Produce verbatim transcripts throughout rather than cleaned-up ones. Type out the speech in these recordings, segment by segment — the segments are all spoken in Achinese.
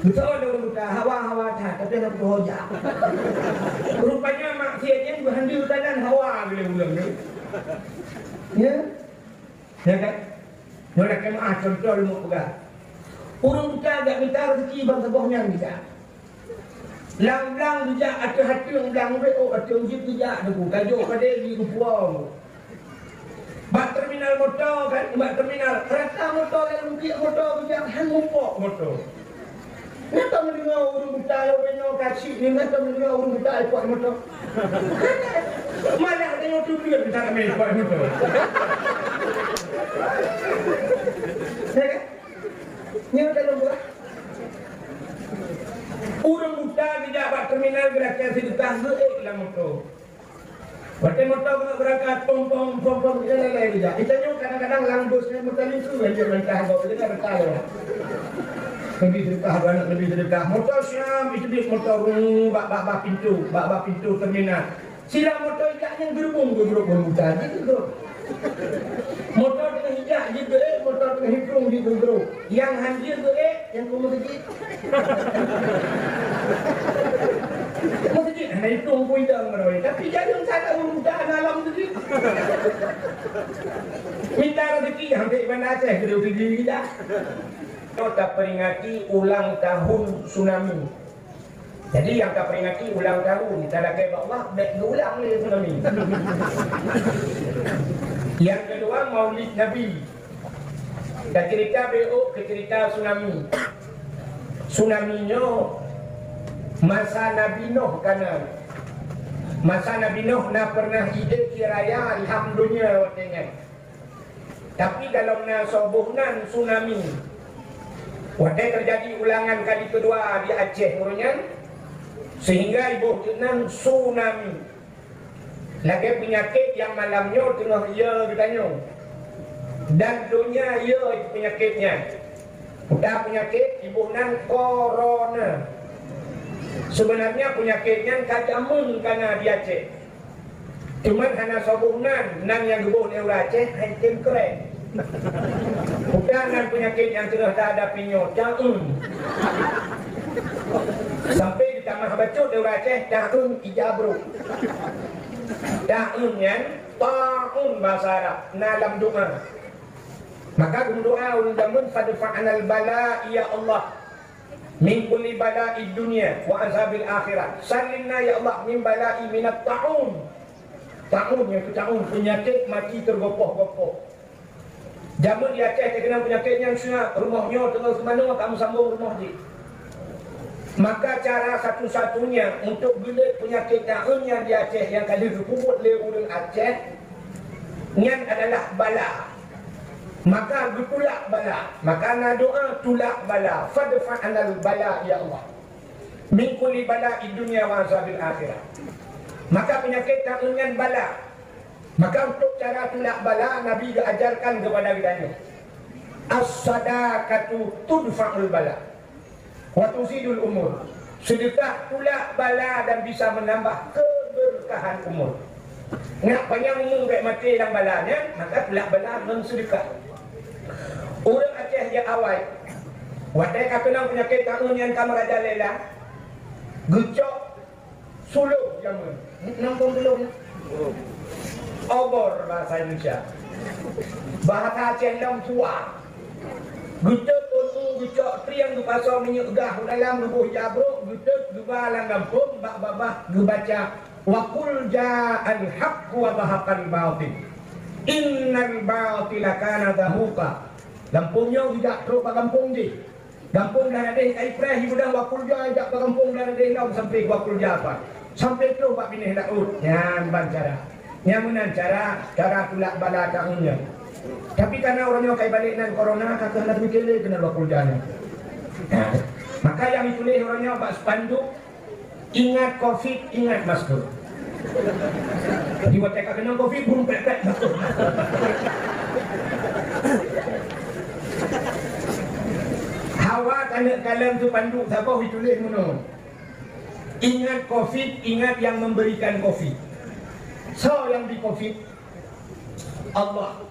Beutôi lé ureuëng buta, hawa-hawa that, tapi hana peutuho jak. Rupanya maksiat nyan beuhandi meukanan hawa lé ureuëng nyan. Ya? Ya kan? Nyoe lakée meuáh contoh lôn peugah. Ureuëng buta jak mita rezeki ban saboh nyan geujak. Lam blang geujak ateueh ateueng blang ubé, oh, ateueng jeuet geujak teungku, tajok padé di geupuwoe. Bak terminal moto kan, bak terminal, rata moto lalu piek moto geujak, han mupok moto. Nyan tameudeungoe ureuëng buta lôn binoe ka chik ni, nyan tameudeungoe ureuëng buta ipok moto. Malah tanyoe teubiet buta ramé ipok moto. Ya kan? Nyoe dalam buah. Ureuëng buta geujak bak terminal geulakée seudeukah geuék lam moto. Watée moto keuneuk beurangkat, pom, pom, pom, pom, ya, ya, ya, ya. Geutanyoe kadang-kadang lam bus nyan meutalingkeue, ya, ya, ya, ya, ya, ya. Neubi seudeukah, beuneuk neubi seudeukah. Moto siam, iteubiet moto, rung, bak, bak, bak pintu, bak, bak pintu terminal. Sira moto ijak nyan geurubung, geurubung, geurubung, buta, jeuet geurubung. Moto teungoh ijak, jeuet geuék, moto teungoh itong, jeuet geurubung. Nyang han jeuet geuék, nyang keu meuseujid. Meuseujid hana itong pun idang meuroi, tapi jareung sagai ureuëng buta hana lam meuseujid. Mita rezeki hampir Banda Aceh keudroe tinggi dah. Taperingati ulang tahun tsunami. Jadi nyang taperingati ulang tahun, talakée bak Allah, bék geuulang lé tsunami. Nyang keudua, Maulid Nabi. Taceurita bék keu ceurita tsunami. Tsunami nyoe masa Nabi Nuh kana. Masa Nabi Nuh na peureunah idéh raya ilham donya watée nyan. Tapi galom na soe boh nan tsunami. Watée teujadi ulangan kali keudua di Aceh uroe nyan, sehingga iboh nan tsunami. Lagée peunyakét nyang malam nyoe teungoh ie geutanyoe. Dan donya ie peunyakét nyan. Uta peunyakét iboh nan korona. Sebenarnya peunyakét nyan ka jameun kana di Aceh. Cuman hana soe boh nan, nan nyang geuboh lé ureuëng Aceh han tem keuren. Bukan nan peunyakét nyang teungoh tahadapi nyoe, taeun. Sampai ditamah bacut lé ureuëng Aceh, taeun ija brok. Taeun nyan, taeun bahasa Arab, na lam doa. Maka geudoa ureuëng jameun, "Fadfa anal bala, ya Allah." Min kulli bala'id dunya wa azabil akhirah. Salimna ya Allah min bala'i minat ta'un. Ta'un nyang keu ta'un, peunyakét mati teugopoh-gopoh. Jameun di Aceh teukeunong peunyakét nyan seuhat, rumoh nyoe teungoh seumanoe ka meusambong rumoh jih. Maka cara satu-satunya untuk geulet peunyakét ta'un nyan di Aceh nyang ka lheueh geupeubuet lé ureuëng Aceh, nyan adalah bala. Maka geutulak bala. Maka na doa tulak bala. Fadfa anal bala, ya Allah. Min kulli bala id dunya wa azabil akhirah. Maka peunyakét ta'un nyan bala. Maka untuk cara tulak bala, Nabi geuajarkan kepada geutanyoe. As-sadaqatu tudfa'ul bala. Wa tuzidul umur. Sedekah tulak bala dan bisa menambah keberkahan umur. Nak panyang umur bék maté lam bala nyan, maka tulak bala ngon sedekah. Ureuëng Aceh jak awai. Watée ka keunong peunyakét ta'un nyan ka meurajalela, geucok suluh jameun. Nang pun belum. Obor bahasa Indonesia. Bahasa Aceh lom suah. Geutot ulu, geucok trieng, geupasoe minyeuk gah u dalam, geuboh jabrok, geutot, geuba lam gampông, bak babah geubaca, "Wa qul ja'al haqq wa zahaqal batil. Innal batila kana zahuqa." Gampông nyoe geujak trok bak gampông jih. Gampông Blah Radeh ka ipreh, ibudah Wa Qul Ja, jak bak gampông Blah Radeh lom sampoe Wa Qul Ja pat. Sampoe troh bak binéh laôt. Nyan ban cara. Nyan meunan cara, cara tulak bala ta'un nyan. Tapi karena uroe nyoe ka ibalek nan corona, ka keuh hana teumikir lé keunan Wa Qul Ja nyan. Maka nyang ituléh uroe nyoe bak spanduk, "Ingat covid, ingat masker." Jadi watée ka keunong covid, brum, pek, pek, masker. Hawa taneuk kalon spanduk saboh ituléh meunoe, "Ingat covid, ingat yang memberikan covid." Soe nyang bri covid? Allah.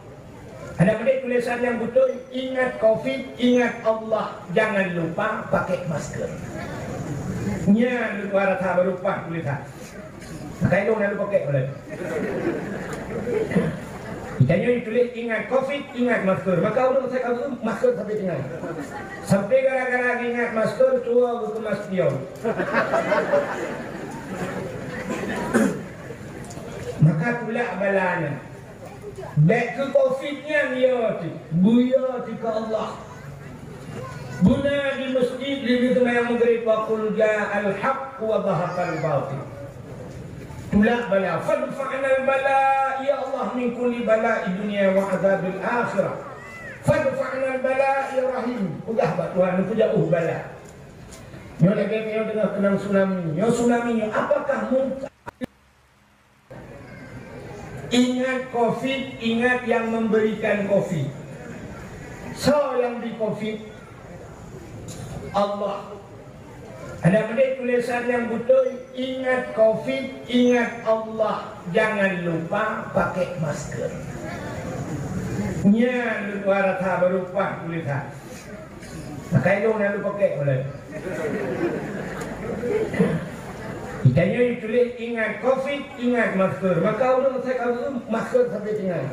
Ada peudeh tulisan nyang beutôi, ingat covid, ingat Allah, jangan lupa pakai masker. Nyan lupa rasa berupa tulisan. Maka itu nak lupa pakai boleh. Kita nyoe tulis ingat covid, ingat masker. Maka orang saya kata masker sampai dengan. Sampai gara-gara ingat masker, tua buku masker. Maka tulak balanya. Bèk keu covid nyan, ya cit, buya cit keu Allah. Beuna di masjid lheueh geuseumayang Maghrib, wa qul ja'al haqq wa zahaqal batil. Tulak bala, fadfa'nal bala, ya Allah, min kulli bala'i dunya wa azabil akhirah. Fadfa'nal bala, ya Rahim. Peugah bak Tuhan, neupeujauh bala. Nyoe lagèe nyoe teungoh keunong tsunami. Nyoe tsunami nyoe, apakah mungkin Ingat covid, ingat yang memberikan covid. Soe nyang bri covid? Allah. Ada peudeh tulisan nyang beutôi, ingat covid, ingat Allah, jangan lupa pakai masker. Nyan lupa rasa berupa tulisan. Maka itu nak dipakai oleh. Kita nyoe tulis ingat covid, ingat masker. Maka orang saya kata masker sampai dengan.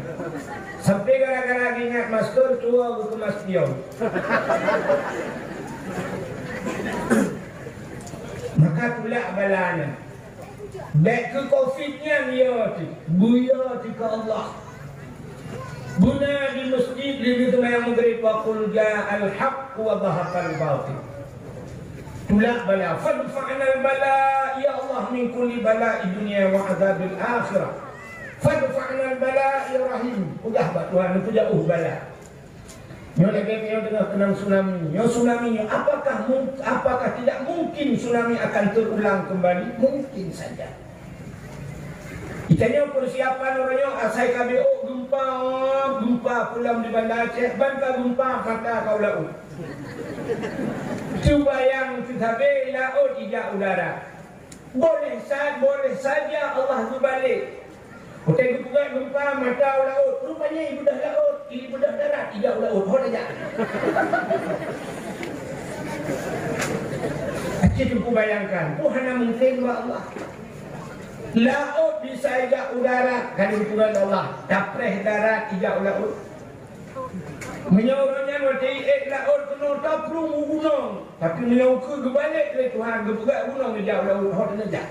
Sampai gara-gara ingat masker, tua buku masker. Maka tulak balanya. Bèk keu covid nyan, ya cit, buya cit keu Allah. Beuna di masjid lheueh geuseumayang Maghrib, wa qul ja'al haqq wa zahaqal batil. Tulak bala, fadfa'nal bala, ya Allah, min kulli bala'i dunya wa azabil akhirah. Fadfa'nal bala, ya Rahim. Peugah bak Tuhan, neupeujauh bala. Nyoe lagèe nyoe teungoh keunong tsunami. Nyoe tsunami nyoe, apakah mung-, apakah tidak mungkin tsunami akan terulang kembali? Mungkin saja. Kita nyoe persiapan uroe nyoe asai ka beuôk gempa, gempa pulam di Banda Aceh, ban ka gempa mata ka u laôt. Cuba bayang, teusabe laôt ijak u darat. Boleh sa-, boleh saja Allah geubalek. Watèe geupeugah gempa mata u laôt, rupanya ibeudôh laôt, ibeudôh darat, ijak u laôt, ho tajak. Aci teungku bayangkan, peue hana mungken bak Allah. Laôt bisa ijak u darat, ka geupeugah Allah, tapreh darat ijak u laôt. Meunyoe uroe nyan watèe iék laôt keunoe taplueng u gunong, tapi meunyoe ukeue geubalek lé Tuhan, geupeugah gunong ijak u laôt, ho teuneujak.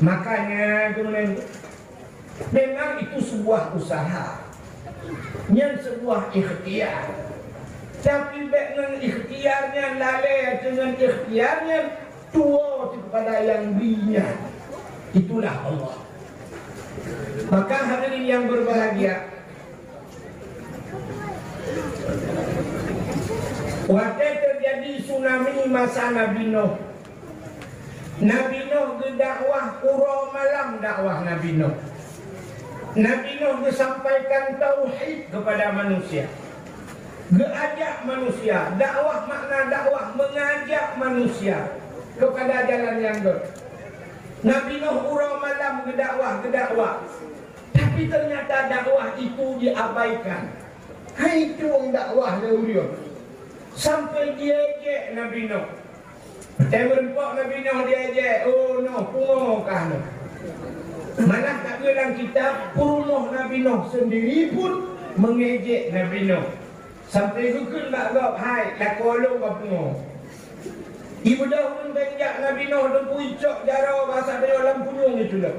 Makanya, teman, memang itu sebuah usaha. Nyan sebuah ikhtiar. Tapi bèk ngon ikhtiar nyan lalè, ngon ikhtiar nyan tuwo kepada yang bri nyan. Itulah Allah. Maka hadirin yang berbahagia, watèe teujadi tsunami masa Nabi Nuh, Nabi Nuh geudakwah uroe malam dakwah Nabi Nuh. Nabi Nuh geusampaikan tauhid kepada manusia. Geuajak manusia, dakwah makna dakwah mengajak manusia kepada jalan yang benar. Nabi Nuh uroe malam geudakwah, geudakwah. Tapi ternyata dakwah itu diabaikan. Hai tueng dakwah lé ureueng. Sampai diejek Nabi Nuh. Watèe meureumpok Nabi Nuh diejek, "Oh Nuh, pungo kah Nuh." Malah ka geulang kitab, peurumoh Nabi Nuh sendiri pun mengejek Nabi Nuh. Sampai geukheun bak gob, "Hai, lakoe lôn ka pungo." Ibeudôh ureueng teuinjak Nabi Nuh teungku, icok jaroe basa tanyoe lam punyueng itulak.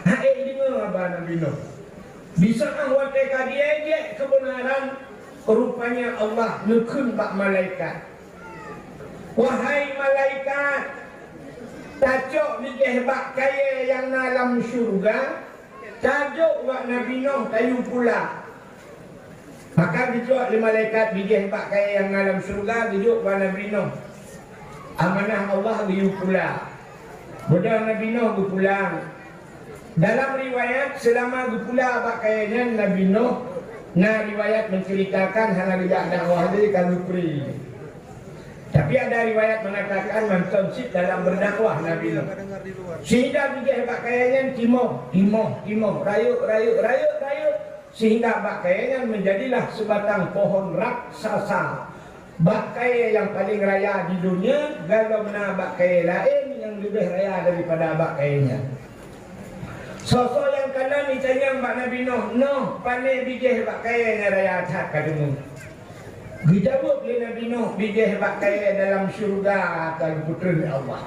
Hai deungoe haba Nabi Nuh. Di saat watèe ka diejek keubeunaran, rupanya Allah neukheun bak malaikat, "Wahai malaikat, tacok bijéh bak kayèe nyang na lam syeuruga, tajok bak Nabi Nuh tayue pula." Maka geujok lé malaikat bijéh bak kayèe nyang na lam syeuruga, geujok bak Nabi Nuh. Amanah Allah geuyue pula. Beudôh Nabi Nuh geupulang. Dalam riwayat, seulama geupula bak kayèe nyan Nabi Nuh, na riwayat menceritakan hana geujak dakwah lé ka geupri. Tapi ada riwayat mengatakan mantong cit dalam berdakwah Nabi Nuh. Sehingga bijéh bak kayèe nyan timoh, timoh, timoh, rayeuk, rayeuk, rayeuk, rayeuk. Sehingga bak kayée nyan menjadilah sebatang pohon raksasa. Bak kayée nyang paleng raya di dunia, galom na bak kayée laén nyang leubeh raya daripada bak kayée nyan. Soe-soe nyang kalon jitanyong bak Nabi Nuh, "Nuh, pane bijéh bak kayée nyang raya that ka deungoe?" Geujaweueb lé Nabi Nuh, "Bijéh bak kayée dalam syeuruga ka geupeutreun lé Allah."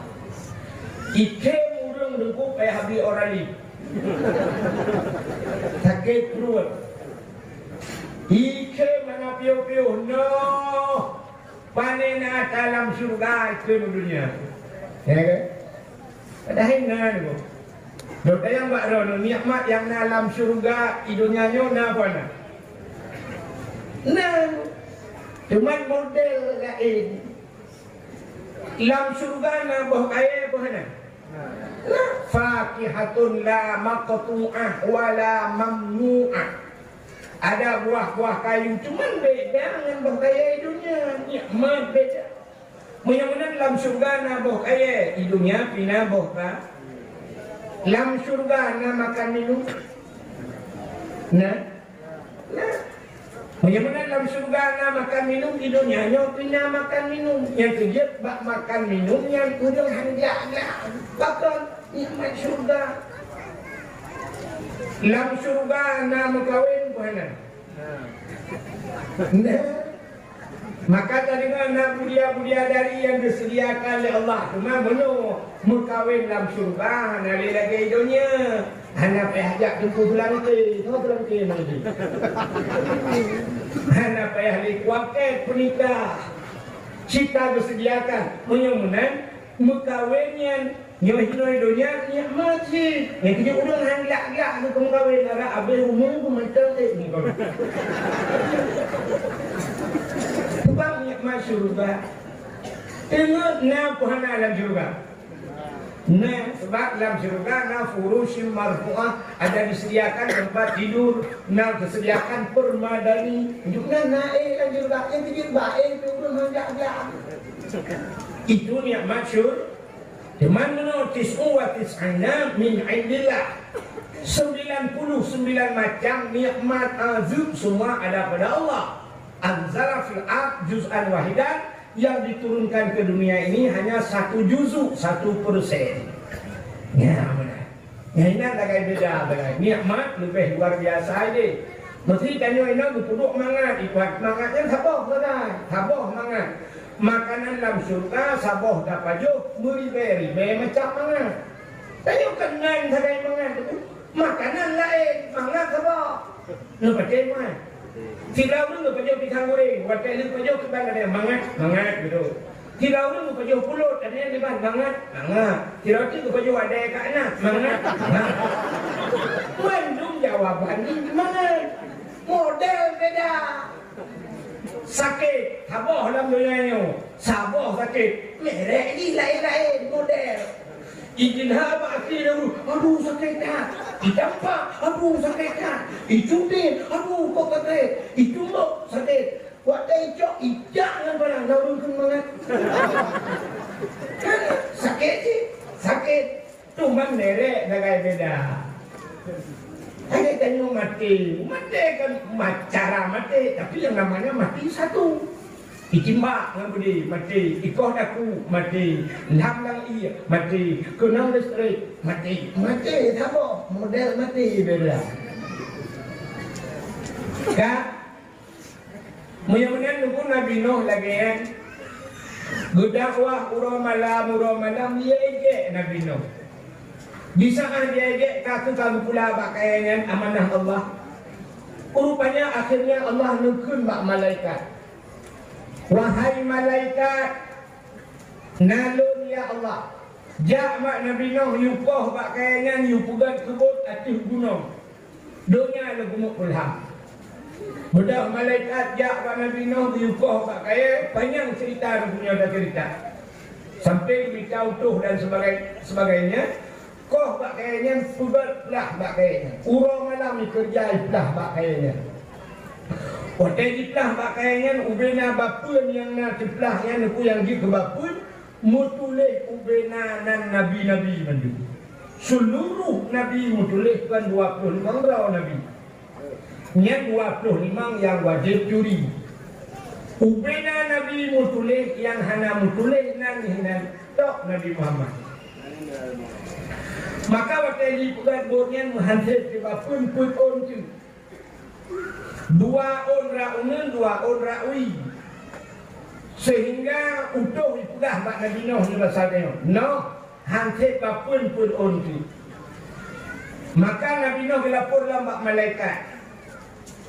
Ikhém ureuëng Teungku payah bri Orali. Sakét pruet. Ikhém hana piôh-piôh, "Nuh, pane na dalam syeuruga ikheun u donya?" Ya kan? Padahai na nyoe. Dok dayang bak droeneuh, nikmat nyang na lam syeuruga i donya nyoe na peue na? Na. Cuman model laén. Lam syeuruga na boh kayée boh na? Na. Fakihatun la maqtu'ah wa la mamnu'ah. Ada buah-buah kayu, cuman beda ngon boh kayée i donya. Nikmat beda. Meunyoe meunan lam syeuruga na boh kayée, i donya pih na boh ka. Lam syeuruga na makan minum? Na? Na. Meunyoe meunan lam syeuruga na makan minum, i donya nyoe pih na makan minum. Nyang keujeuet bak makan minum nyan ureuëng han glak-glak. Pakon? Nikmat syeuruga. Lam syeuruga na meukawen peue hana? Na. Maka tadeungoe na budia-budia dari nyang disediakan lé Allah. Teuma meunoe meukawen lam syeuruga hana lé lagée donya. Hana payah jak teungku seulangké, soe seulangké nanti. Hana payah lé kuakét peunikah. Cita geusediakan. Meunyoe meunan, meukawen nyan nyoe hinoe donya nikmat cit. Nyang keujeuet ureuëng han glak-glak keu meukawen, arak abéh umu geumantong ék meukawen. Sebab nikmat syeuruga. Teungeut na peue hana lam syeuruga. Na, sebab lam syeuruga na furusyun marfu'ah, ada disediakan tempat tidur, na disediakan permadani. Unjuk na, na éh lam syeuruga, nyang keujeuet ba éh pih ureuëng han glak-glak. Itu nikmat syur-, Teuma meunoe tis'u wa tis'ina min indillah. Sembilan puluh sembilan macam nikmat azab semua ada pada Allah. Anzala fil ard juz'an wahidan, yang diturunkan ke dunia ini hanya satu juzuk, satu persen. Ya, benar. Nyan inan lagée beda, lagée nikmat leubeh luar biasa ideh. Meusi tanyoe inoe geupeuduek mangat, ipat mangat nyan saboh sagai, saboh mangat. Makanan lam syeuruga saboh tapajoh meuribée-ribée macam mangat. Tanyoe keunan sagai mangat, makanan laén, mangat saboh. Neupatéh mangat. Sidroe ureuëng geupajoh pisang goreng, watée lheueh pajoh kiban ada mangat, mangat gitu. Sidroe ureuëng geupajoh pulot, ada nyang diban mangat, mangat. Sidroe teuk geupajoh adai ka na, mangat, mangat. Mandum jawaban nyan mangat. Model beda. Sakét, saboh lam donya nyoe. Saboh sakét, merek jih laén-laén model. Ijeulha bak akhé dahulu, "Aduh, sakét that." Itampak, "Aduh, sakét that." Icubit, "Aduh, kok sakét." Itumbok, sakét. Watée icok, ijak ngon barang, na ureuëng kheun mangat. Kan sakét cit, sakét. Cuman merek sagai beda. Ada tanyoe maté. Maté kan ma-, cara maté, tapi yang namanya mati satu. Itimbak ngon beudé, maté. Ikoh daku, maté. Lham lam ié, maté. Keunong listrik, maté. Maté saboh, model maté beda. Ka Meunyoe meunan Teungku Nabi Nuh lagée nyan, geudakwah uroe malam, uroe malam, jigét Nabi Nuh. Di saát jigét ka keuh ka geupula bak kayée nyan amanah Allah. Rupanya akhirnya Allah neukheun bak malaikat, "Wahai malaikat, na lôn ya Allah, jak bak Nabi Nuh yue poh bak kayée nyan yue peugét keu buet ateueh gunong." Donya lôn geumuek peulham. Beudôh malaikat jak bak Nabi Nuh geuyue poh bak kayée, panyang ceurita Nabi Nuh taceurita. Sampai geumita utoh dan sebagai, sebagainya, koh bak kayée nyan, peugét plah bak kayée nyan. Uroe malam ikeureuja iplah bak kayée nyan. Watée jiplah bak kayée nyan, ubena bapeuen nyang na teuplah nyan, peue nyang jeuet keu bapeuen, meutuléh ubena nan nabi-nabi mandum. Seuluruh nabi meutuléh, kon dua ploh limong droe nabi. Nyan dua ploh limong nyang wajéb curi. Ubena Nabi meutuléh, nyang hana meutuléh nan hinan tok Nabi Muhammad. Maka watée jipeugét buet nyan meuhan sép sibapeue peuet ôn teuk. Dua ôn rot uneuen, dua ôn rot wie. Sehingga utôh jipeugah bak Nabi Nuh nibak sabe nyoe, "Noh, han sép bapeue peuet ôn teuk." Maka Nabi Nuh geulapor lom bak malaikat,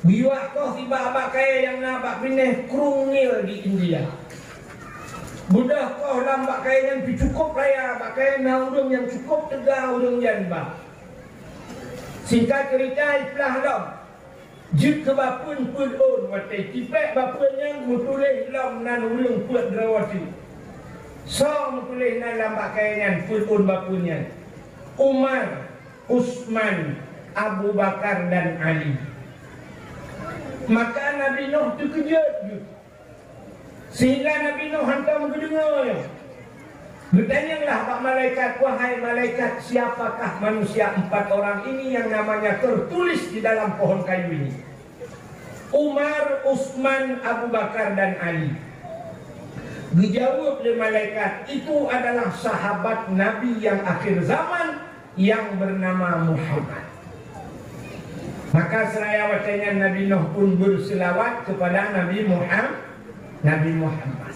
"Biwak koh sibak bak kayée nyang na bak binéh Krueng Nil di India. Beudôh koh lam bak kayée nyan pih cukôp raya, bak kayée na ureuëng nyang cukôp teuga ureuëng nyan ba." Singkat ceurita, iplah lom. Jeuet keu bapeue peuet ôn, watée tipék bapeue nyan meutuléh lom nan ureuëng peuet droe teuk. Soe meutuléh nan lam bak kayée nyan peuet ôn bapeue nyan? Umar, Utsman, Abu Bakar dan Ali. Maka Nabi Nuh teukeujot geuh. Sehingga Nabi Nuh hantom geudeungoe nyoe. Geutanyonglah bak malaikat, "Wahai malaikat, siapakah manusia empat orang ini yang namanya tertulis di dalam pohon kayu ini?" "Umar, Utsman, Abu Bakar, dan Ali." Geujaweueb lé malaikat, "Itu adalah sahabat Nabi yang akhir zaman yang bernama Muhammad." Maka seraya watée nyan Nabi Nuh pun berselawat kepada Nabi Muham-, Nabi Muhammad.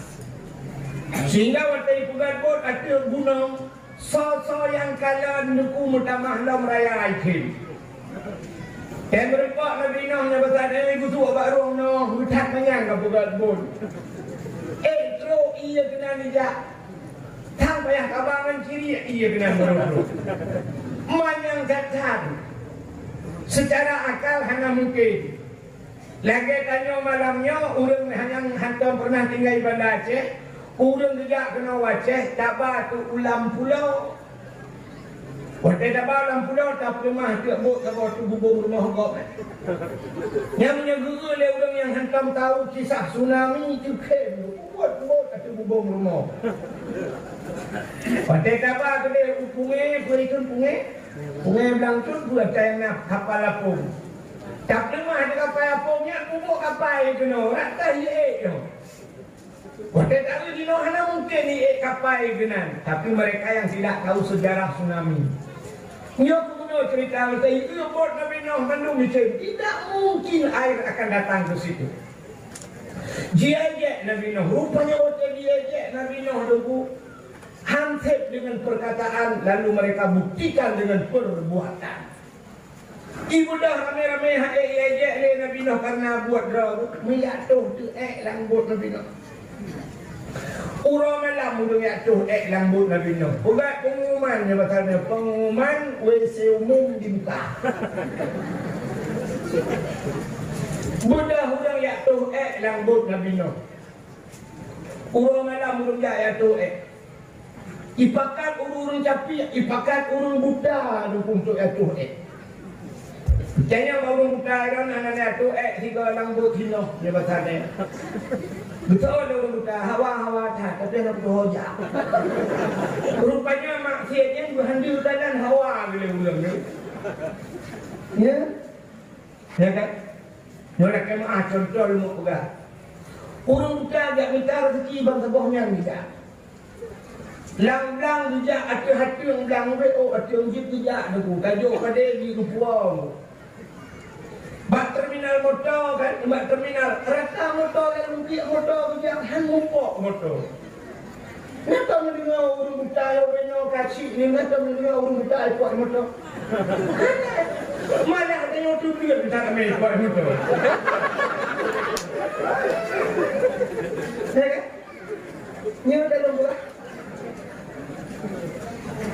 Sehingga watée jipeugét buet ateueh gunong, soe-soe nyang kalon nuku meutamah lom raya ikhém. Tém reupok Nabi Nuh nyang basa deh geusuek bak rueng Nuh, geuthat manyang ka peugét buet. Eh, trok ié keunan ijak. Sang payah kaba ngon ciriek ié keunan meureumpok. Manyang that-that. Seucara akal hana mungken. Lagée tanyoe malam nyoe, ureuëng nyang hantom pernah tinggai Banda Aceh, ureuëng geujak keunoe u Aceh, taba teuk u lam pulo. Watée taba lam pulo, tapeuleumah teuk bot saboh teuk bubông rumoh gob. Nyan meunyoe geu-eu lé ureuëng nyang hantom tahu kisah tsunami, teukhém, buet-buet ateueh bubông rumoh. Watée taba keudeh u pungée, peue ikheun pungée? Pungée Blang Cut, peue ata nyang na kapal apong. Tapeuleumah di kapal apong nyan, bubôk kapai keunoe, rata jiék nyoe. Watée taeu jinoe hana mungken iék kapai keunan, tapi mereka yang tidak tahu sejarah tsunami. Nyoe keubunoe cerita masa ieu bot Nabi Nuh mandum icen, tidak mungkin air akan datang ke situ. Jiéjek Nabi Nuh, rupanya watée jiéjek Nabi Nuh teungku, hansép dengan perkataan, lalu mereka buktikan dengan perbuatan. Ibeudôh ramé-ramé hai ék lé Nabi Nuh kareuna buet droe, meujak toh teuék lam bot Nabi Nuh. Uroe malam ureuëng jak toh ék lam bot Nabi Nuh. Peugah peungumuman nyoe basa nyoe, peungumuman W C umum di muka. Beudôh ureuëng jak toh ék lam bot Nabi Nuh. Uroe malam ureuëng jak jak toh ék. Ipakat ureuëng-ureuëng capiek, ipakat ureuëng buta dukung tok jatuh ék. Tanyong bak ureuëng buta nyan, hana jatuh ék sigoe lam bot sinoe, nyoe basa nyan. Beutôi lé ureuëng buta, hawa-hawa that, tapi hana putôh hoja. Rupanya maksiat nyan geuhandue dalam hawa lé ureuëng nyan. Ya? Ya kan? Nyoe lakée meuah contoh lôn peugah. Ureuëng buta jak mita rezeki ban saboh nyan geujak. Lam blang geujak ateueh ateueng blang ubé, oh, ateueng jeuet geujak teungku, tajok padé jigeupuwoe. Bak terminal moto kan, bak terminal, rata moto lalu biek moto geujak, han mupok moto. Nyan ka meudeungoe ureuëng buta nyoe binoe ka chik nyoe, nyan ka meudeungoe ureuëng buta ipok moto. Malah tanyoe teubiet buta ramé ipok moto. Ya kan? Nyoe dalam buah.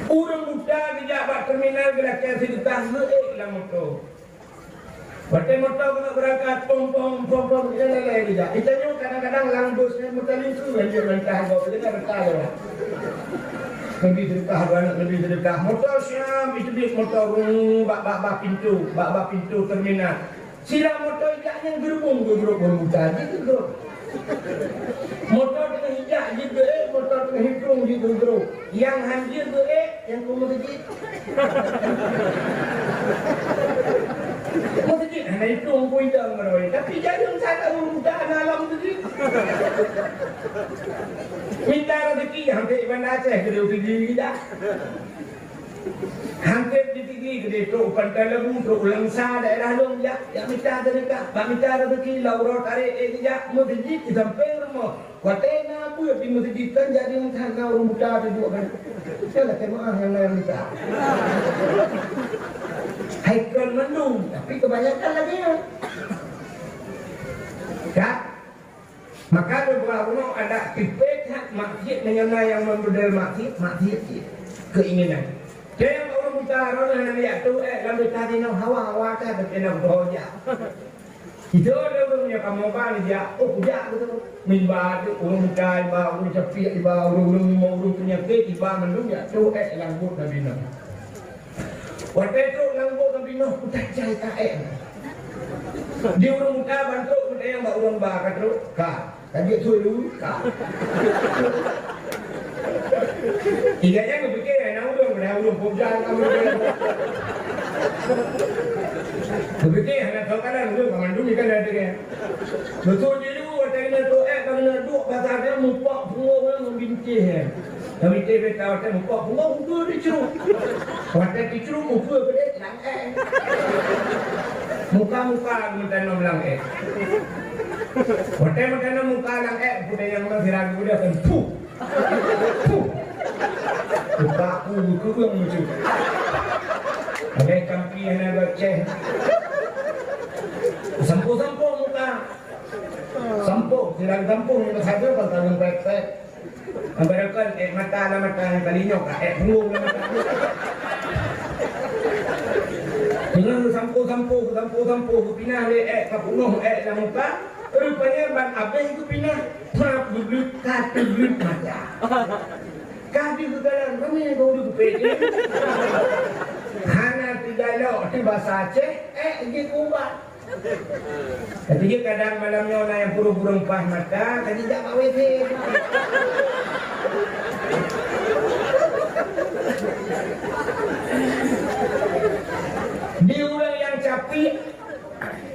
Ureuëng buta geujak bak terminal geulakée seudeukah geuék lam moto. Watée moto keuneuk beurangkat, pom, pom, pom, pom, ilée-ilée geujak. Geutanyoe kadang-kadang lam bus nyan meutalingkeue, hanjeuet mantah gob, jadi reuka lewat. Nabi seudeukah, dua aneuk Nabi seudeukah. Moto siab jiteubiet moto, rung, bak, bak, bak pintoe, bak, bak pintoe terminal. Sira moto ijak nyan geurubong geugrok ngon buta, jigeugrok. Moto teungoh ijak jigeuék, moto teungoh iprong jigeugrok. Nyang han jeuet geuék, nyang keu meuseujid. Meuseujid Hana itu Teungku Idong meureuweh. Tapi jareueng that ureueng buta na lom teuh. Mita rezeki hampir Banda Aceh keudeh teuh dah. Hampir di Tigi keudeh trok u Pantai Lembu, trok u Langsa daerah lôn jak, jak mita seudeukah, bak mita rezeki, lau uroe tarek ék jijak, meuteujit di sampéng rumoh. Watée na beuet di meuseujid kan jadi meuhan na ureueng buta teuduek kan. Nyan lakée meu'ah nyang na nyang buta. Hai kon mandum, tapi kebanyakan lagée nyan. Ka? Maka lôn peugah bunoe adak tipée that maksiet meunyoe na nyang meubeude maksiet, maksiet cit. Keinginan. Tem ureueng buta droeneuh hana jak tu'ek lam beuta jinoe hawa-hawa that, tapi na buta jak. Itu ada ureueng nyang kamoe ba neujak, oh, kujak gitu. Mimba tu, ureueng buta iba, ureueng capiek iba, ureueng, ureueng limong ureueng peunyakét iba mandum jak tu'ek lam buet Nabi Nuh. Watée trok lam buet Nabi Nuh, kutajai ka ék. Di ureueng buta ban trok, meutanyong bak ureueng ba ka trok, ka. Ka jeuet su lu, ka. Ingat nyan geupike hana ureueng, padahai ureueng peujan ka ureueng. Geupike hana tho kanan ureueng, ka mandum ikan ada kan. Beutôi jih watée na tu'ek ka na duek basa dia mupak pungoh ureueng membintih ya. Membintih beta watée mupak pungoh ukeue dicruk. Watée dicruk ukeue gede lang ék. Muka-muka meutanam lang ék. Watée meutanam muka lang ék, budaya nyang sira budaya kan puh. Puh. Muka aku keubeung lucu. Ada campi hana goceh. Sampo-sampo muka. Sampo, sira sampo nyang saja bang tanam pepet. Ambarokon ék mata lam mata nyang kali nyoe ka ék punggong lam mata. Dengan sampo-sampo, sampo-sampo geupinah lé ék ka punoh ék lam muka, rupanya ban abéh geupinah, pap geubleut, ka teubleut mata. Ka di geugalan ramé bak ureueng geupék. Hana teugalok teuh basa Aceh, ék jeuet ubat. Tapi jih kadang malam nyoe na nyang purôh-purôh paih mata, ka jijak bak W C. Di ureueng nyang capiek,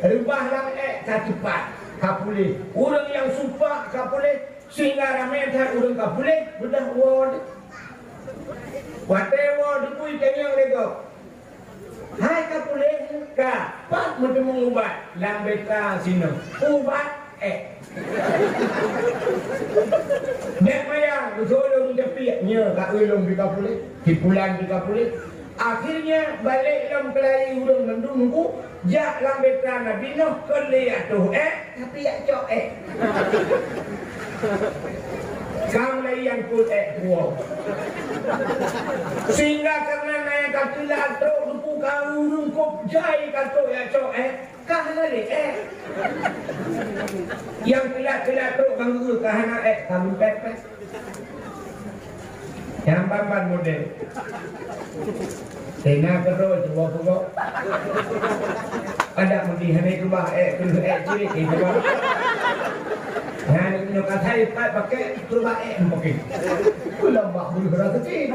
reubah lam ék ka teupat, ka puléh. Ureueng nyang supak ka puléh, sehingga ramé that ureueng ka puléh, beudah woe. Watée woe geupui tanyong lé gob. Hai ka puléh ka, pat meuteumé ubat lam beta sinoe. Ubat ék. Bék maya, beutôi lôn capiek, nyoe ka ulôn pih ka puléh, si pulan pih ka puléh. Akhirnya, balek lom keulayi ureueng mandum nunggu, jak lam beta Nabi Nuh, kon lé ateuh ék, tapi jak cok ék. Ka mulai nyang kut ék puwoe. Sehingga karena na nyang ka teulat trok, teupeu ka ureueng kop jai ka trok jak cok ék, ka hana lé ék. Nyang teulat-teulat trok bang guru ka hana ék, ka meupet-pet. Nyang ban-ban model. Tena keudroe cuba peugoe. Adak meudi hana keubah ék, keuneuk ék cirit, eh, keubah. Nyan nyoe ka sai pat pakai, keubah ék pakai. Ulama bulu rasa cit.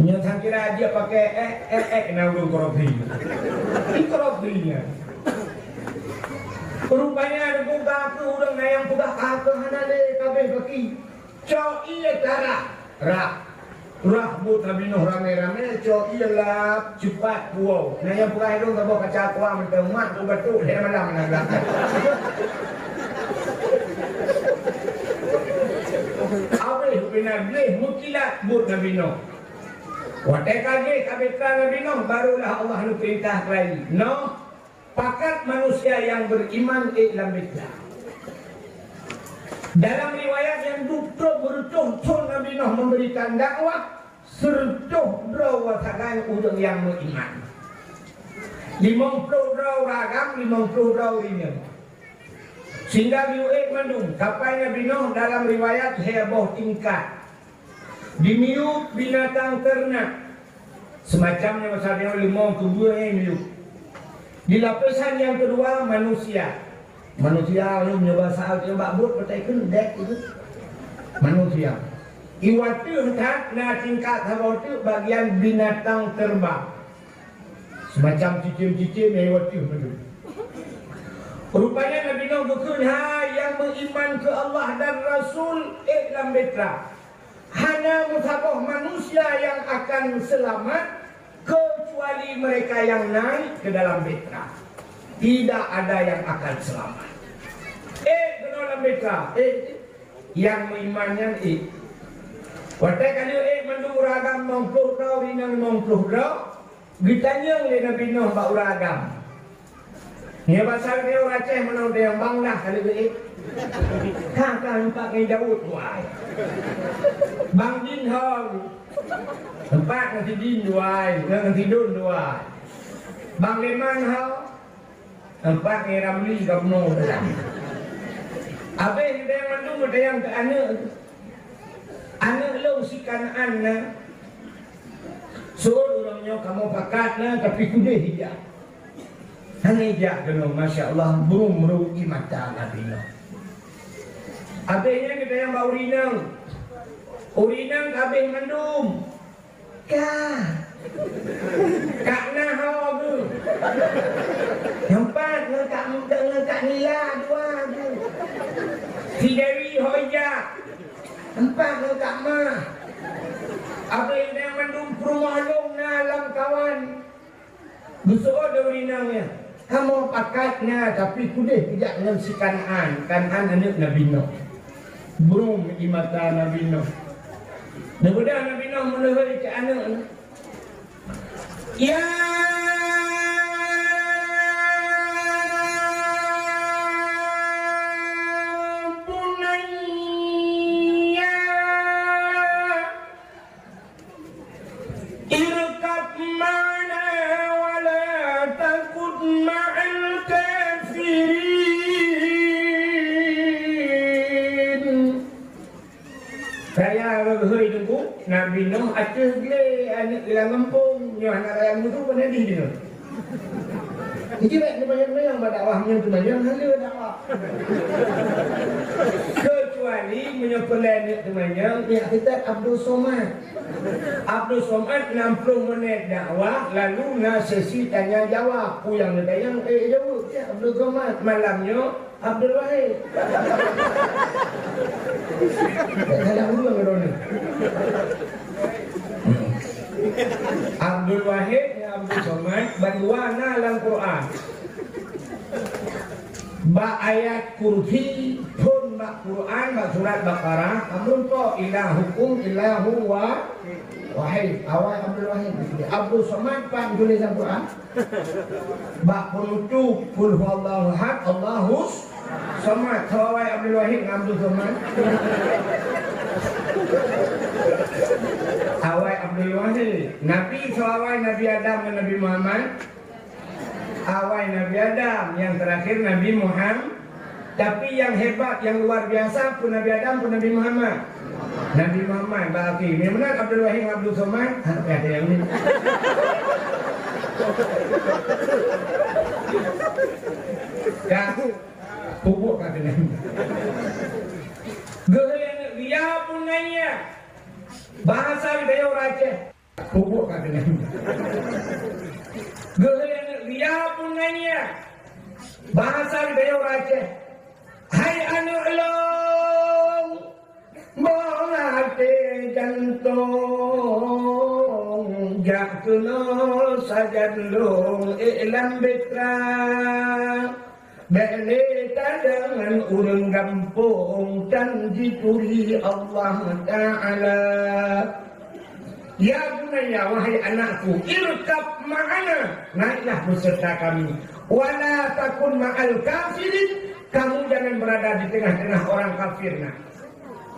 Nyoe saya kira dia pakai ék, ék, ék, na ureueng korupsi. Ini korupsinya. Rupanya ada buka ke ureueng na nyang peugah ka keu hana lé kabeh baki. Cok ié tarah. Rah. Rah buet Nabi Nuh ramé-ramé, cok ié lap, cupat puwoe. Na nyang peugah idong saboh kaca kuang mantong, mak ku batuk lhèe malam na belakang. Abéh bina gleh meukilat buet Nabi Nuh. Watèe ka gleh ka beuka Nabi Nuh, barulah Allah neupeurintah keurai. Noh, pakat manusia nyang beriman ék lam beuta. Dalam riwayat nyang dup trok beureutôh thon Nabi Nuh memberikan dakwah, seureutôh droe sagai ureueng nyang meuiman. Limong ploh droe ureueng agam, limong ploh droe ureueng inong. Sehingga geuyue ék mandum, sampai Nabi Nuh dalam riwayat lhèe boh tingkat. Dimiyueb binatang ternak. Semacam nyang masa nyoe limong keubeueng nyang miyueb. Di lapisan nyang keudua, manusia. Manusia nyoe meunyoe basa nyoe bak buet patai keuneuk dek itu. Manusia. Iwa teuh that na tingkat saboh teuk bagian binatang terbang. Semacam cicém-cicém nyang iwa teuh beutôi. Rupanya Nabi Nuh geukheun, "Hai nyang meuiman keu Allah dan Rasul, ék lam bahtera. Hana meusaboh manusia nyang akan seulamat keucuali mereka nyang naik ke dalam bahtera. Tidak ada nyang akan seulamat. Ék keunoe lam bahtera, ék." Nyang meuiman nyan ék. Watée ka lheueh ék mandum ureuëng agam limong ploh droe, ureuëng inong limong ploh droe, geutanyong lé Nabi Nuh bak ureuëng agam. Nyoe basa geutanyoe ureuëng Aceh meunan tanyong, "Bang lah ka lheueh ék?" "Ka, ka, teumpat ngon Daud tuai." "Bang Din ho?" "Teumpat ngon si Din tuai, ngon si Don tuai." "Bang Leman ho?" "Teumpat ngon Ramli ka bunoe dalam." Abéh geutanyoe mandum geutanyong keu aneuëk. "Aneuëk lôn si Kanaan na?" Seuôt ureuëng nyoe, "Kamoe pakat na, tapi kudeh ijak." Hana ijak keunoe, masya Allah, brôk-brôk i mata Nabi Nuh. Abéh nyan geutanyong bak ureuëng inong. Ureuëng inong ka abéh mandum. "Ka. Kak na ho geuh? Teumpat ngon Kak, ngon Kak Nila dua geuh. Si Dewi ho ijak? Teumpat ngon Kak Mah?" Abéh nyan mandum peurumoh lôn na lam kawan. Geuseuôt lé ureuëng inong nyan, "Kamoe pakat na, tapi kudeh ijak ngon si Kanaan, Kanaan aneuëk Nabi Nuh." Brôk i mata Nabi Nuh. Neubeudôh Nabi Nuh meuleuhôi keu aneuëk nyan. "Ya bunayya, irkab ma'ana wa la takun ma'al kafirin." Raya lôn hôi teungku, Nabi Nuh ateueh glé aneuëk lam gampông, nyoe hana raya mutu pun hadih deungoe. Jadi bèk teumanyong-manyong bak dakwah, meunyoe teumanyong hana dakwah. Keucuali meunyoe peulai aneuëk teumanyong, pihak kita Abdul Somad. Abdul Somad enam puluh menit dakwah, lalu na sesi tanya jawab. Peue nyang neutanyong, eh, jaweueb, ya, Abdul Somad. Malam nyoe, Abdul Wahid. Salah ureuëng droeneuh. Abdul Wahid ngon Abdul Somad bandua na lam Quran. Bak ayat kursi, phon bak Quran, bak surat Baqarah, ka meurumpok, "Ilahukum ilahun wa-, wahid." Awai Abdul Wahid. Abdul Somad pat tulésan Quran. Bak penutup, "Qul huwallahu ahad, Allahus somad." Soe awai Abdul Wahid ngon Abdul Somad? Awai Abdul Wahid. Nabi soe awai, Nabi Adam ngon Nabi Muhammad? Awai Nabi Adam, nyang teurakhir Nabi Muhammad. Tapi nyang hebat, nyang luar biasa, peue Nabi Adam, peue Nabi Muhammad? Nabi Muhammad, berarti. Memang Abdul Wahid, Abdul Somad, ha, ya, ya, ya. Ka, pupuk ka keunan. Geuhôi aneuëk, ya bunayya. Bahasa geutanyoe ureuëng Aceh. Pupuk ka keunan. Geuhôi aneuëk, ya bunayya. Bahasa geutanyoe ureuëng Aceh. Hai aneuëk lôn, boh até jantông, jak keunoe sajan lôn ék lam bahtera. Bèk lé tadeungon ureuëng gampông tan jituri Allah Taala. Ya bunayya, wahai anakku, irkab ma'ana, naiklah beserta kami. Wa la takun ma'al kafirin, kamu jangan berada di tengah-tengah orang kafir, nak.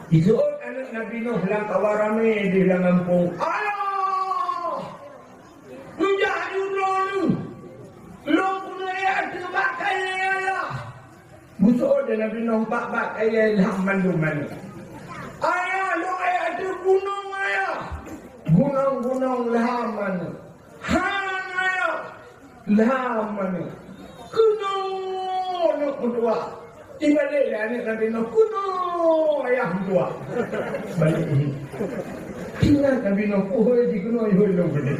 Diseuôt aneuëk Nabi Nuh lam kawan ramé di lam gampông. Allah! Neujak judô lôn, lôn keuneuk ék ateueh bak kayèe ayah. Geuseuôt lé Nabi Nuh bak-bak kayèe lham mandum aneuëk. Ayah, lôn ék ateueh gunong, ayah. Gunong-gunong lham aneuëk. Han, ayah. Lham aneuëk. Keunoe neuk meutuah. Ibalek lé aneuk Nabi Nuh, "Keunoe ayah meutuah." Balek jih. Ingat Nabi Nuh, "Puhôi jih keunoe, ihôi lôn keudeh."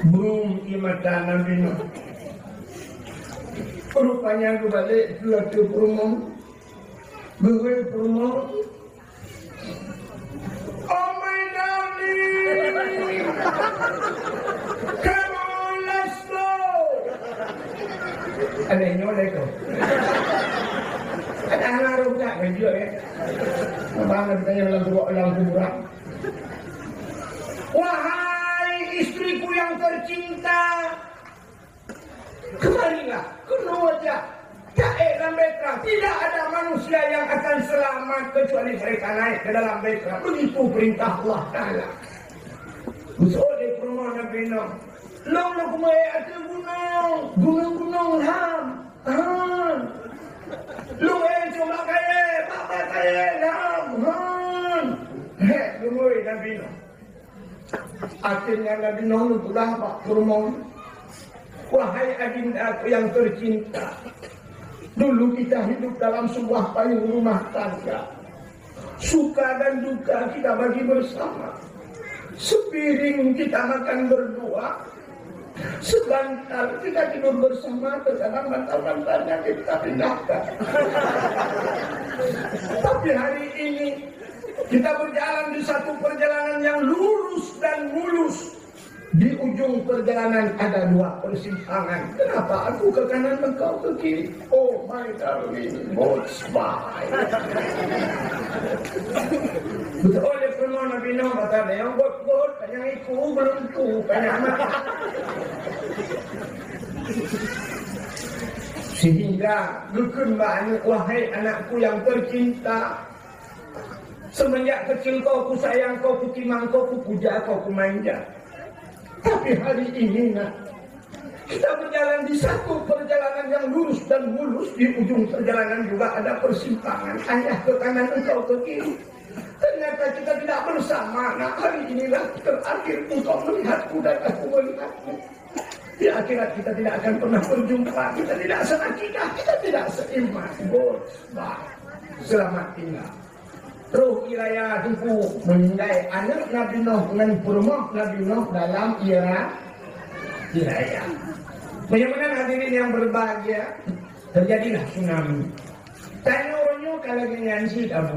Brung ie mata Nabi Nuh. Rupanya geubalek keu ateueh peurumoh. Geuhôi peurumoh. Oh my darling, come on, let's go. Ada yang nyolek tu. Ada anak roh tak kerja ya. Abang ada tanya dalam kubur, dalam kuburan. Wahai istriku yang tercinta, kemarilah, keunoe jak. Taék lam bahtera. Tidak ada manusia yang akan selamat kecuali mereka naik ke dalam bahtera. Begitu perintah Allah Taala. Geuseuôt lé peurumoh Nabi Nuh. Lôn lôn keumeue ateueh gunong, gunong-gunong lham. Han. Lôn éh cuma kayèe, bak-bak kayèe lham. Han. Hék, geumui Nabi Nuh. Akhirnya Nabi Nuh geupeugah bak peurumoh, "Wahai adindaku yang tercinta, dulu kita hidup dalam sebuah payung rumah tangga. Suka dan duka kita bagi bersama. Sepiring kita makan berdua, sebantal kita tidur bersama, terkadang bantal-bantalnya kita pindahkan. Tapi hari ini kita berjalan di satu perjalanan yang lurus dan mulus. Di ujung perjalanan ada dua persimpangan. Kenapa aku ke kanan, engkau ke kiri? Oh my darling, goodbye." Beutôi lé peurumoh Nabi Nuh, kata dia, "Yang buet-buet, nyang iku belum tu, nyang mata." Sehingga geukheun bak aneuk, "Wahai anakku yang tercinta, semenjak kecil kau kusayang kau, kutimang kau, kupuja kau, kumanja. Tapi hari ini, Nak, kita berjalan di satu perjalanan yang lurus dan mulus, di ujung perjalanan juga ada persimpangan. Ayah ke kanan, engkau ke kiri. Ternyata kita tidak bersama, Nak. Hari inilah terakhir engkau melihatku dan aku melihatmu. Di akhirat kita tidak akan pernah berjumpa. Kita tidak seakidah, kita tidak seiman." Goodbye. Selamat tinggal. Troh ie raya Teungku, meuninggai aneuk Nabi Nuh ngon peurumoh Nabi Nuh dalam ie ra-, ie raya. Meunyoe meunan hadirin yang berbahagia, terjadilah tsunami. Tanyoe uroe nyoe ka lagèe nyan cit, Abu.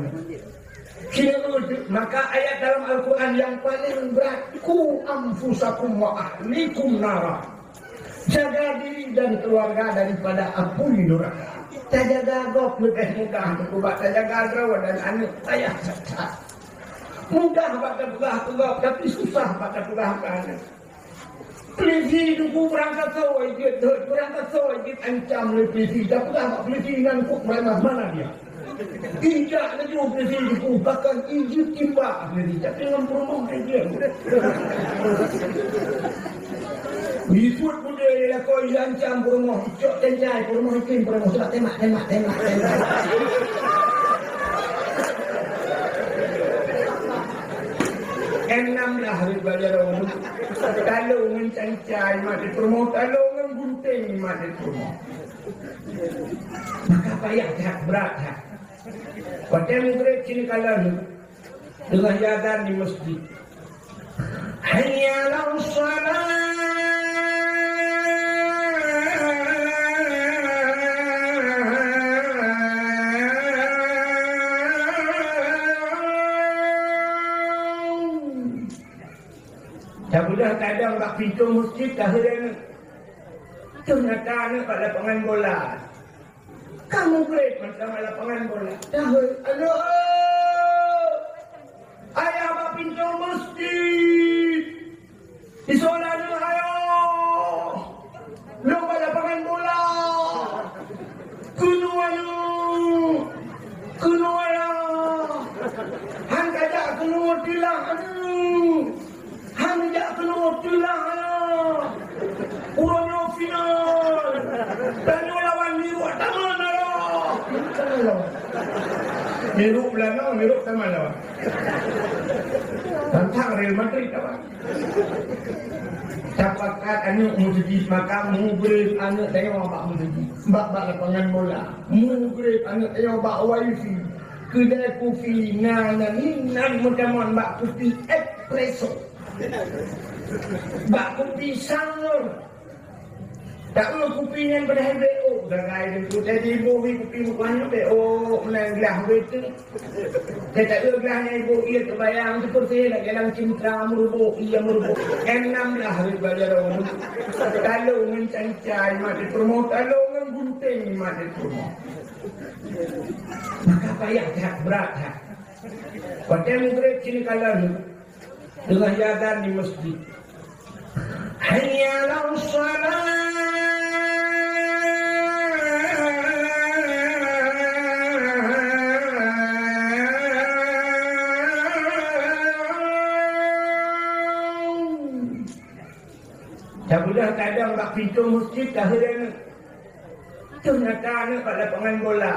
Maka ayat dalam Al-Quran yang paling berat, "Qu anfusakum wa ahlikum nara." Jaga diri dan keluarga daripada apui neraka. Tajaga gob leubeh mudah nibak tajaga droe dan aneuk payah that-that. Mudah bak tapeugah keu gob, tapi susah bak tapeugah keu aneuk. Polisi Teungku beurangkasoe jeuet, beurangkasoe jeuet ancam lé polisi. Tapeugah bak polisi nyan kuk preman, mana dia? Injak laju polisi Teungku, bahkan injak timbak polisi. Tapi ngon peurumoh hai dia. Isuet budé lakoe ancam peurumoh, cok teuntèe peurumoh, item peurumoh, sudah tembak, tembak, tembak, tembak. Enam belas hari belajar orang. Talong ngon cancai mat di peurumoh, talong ngon gunting mat di peurumoh. Maka payah that, brat that. Watèe mugreb sini kalon, teungoh jiazan di masjid. Hayya 'alas shalah. Tapeugah kadang bak pintoe masjid, taheu aneuk. Teuh nyata aneuk bak lapangan bola. Ka mugreb masa bak lapangan bola. Taheu, "Aneuk, ayah bak pintoe masjid. Isola aneuk ayah. Lôn bak lapangan bola. Keunoe aneuk. Keunoe ayah. Han kajak keunoe tilah aneuk. Han jak keunoe tilah aneuk. Uroe nyoe final. Tanyoe lawan Nirok Taman ayoh." Miruk Belanda, miruk sama lawan. Tantang Real Madrid lawan. Tapakat aneuk meuseujid, maka mugreb aneuk tanyoe bak meuseujid. Bak, bak lapangan bola. Mugreb aneuk tanyoe bak wifi. Keudai kupi na, na, ni, nan meutamon bak kupi espresso. Bak kupi sangor. Tak eu kupi nyan padahai B O. Gagai tu tadi iboh kupi meukuan nyan B O, meunan glah beutôi. Saya tak eu glah nyan iboh, ia teubayang tu persis lagèe lam cinta meuruboh, ia meuruboh. Enam glah ribaya daun. Talong ngon canca imat di peurumoh, talong ngon gunting imat di peurumoh. Maka payah that, brat that. Watèe mugreb sini kalon, teungoh jiazan di meuseujid. Hayya 'alas shalah. Tabeudôh tadong bak pintoe meuseujid, taheuet aneuk. Teunyata aneuk bak lapangan bola.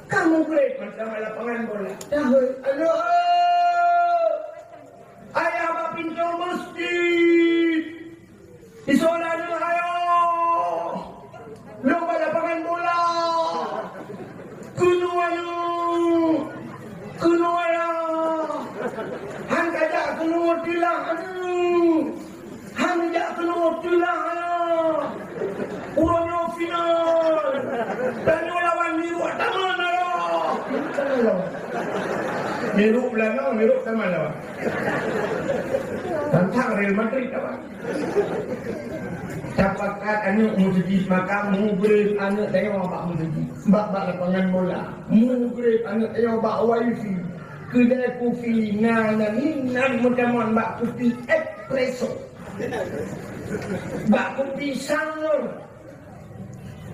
Ka mugreb mantong lapangan bola. Taheuet, aneuk, ayah bak pintoe meuseujid. Isola aneuk, ayah. Lôn bak lapangan bola. Keunoe aneuk. Keunoe ayah. Han kajak keunoe tilah aneuk. Han jak keunoe teulah, alah. Uroe nyoe final. Tanyoe lawan Miruk Taman, alah. Miruk Belanda, Miruk Taman lawan. Tantang Real Madrid lawan. Tapakat aneuk meuseujid, maka mugreb aneuk tanyoe bak meuseujid. Bak, bak lapangan bola. Mugreb aneuk tanyoe bak wifi. Keudai kupi na, na, ni, nan meutamon bak kupi espresso. Bak kupi sangor.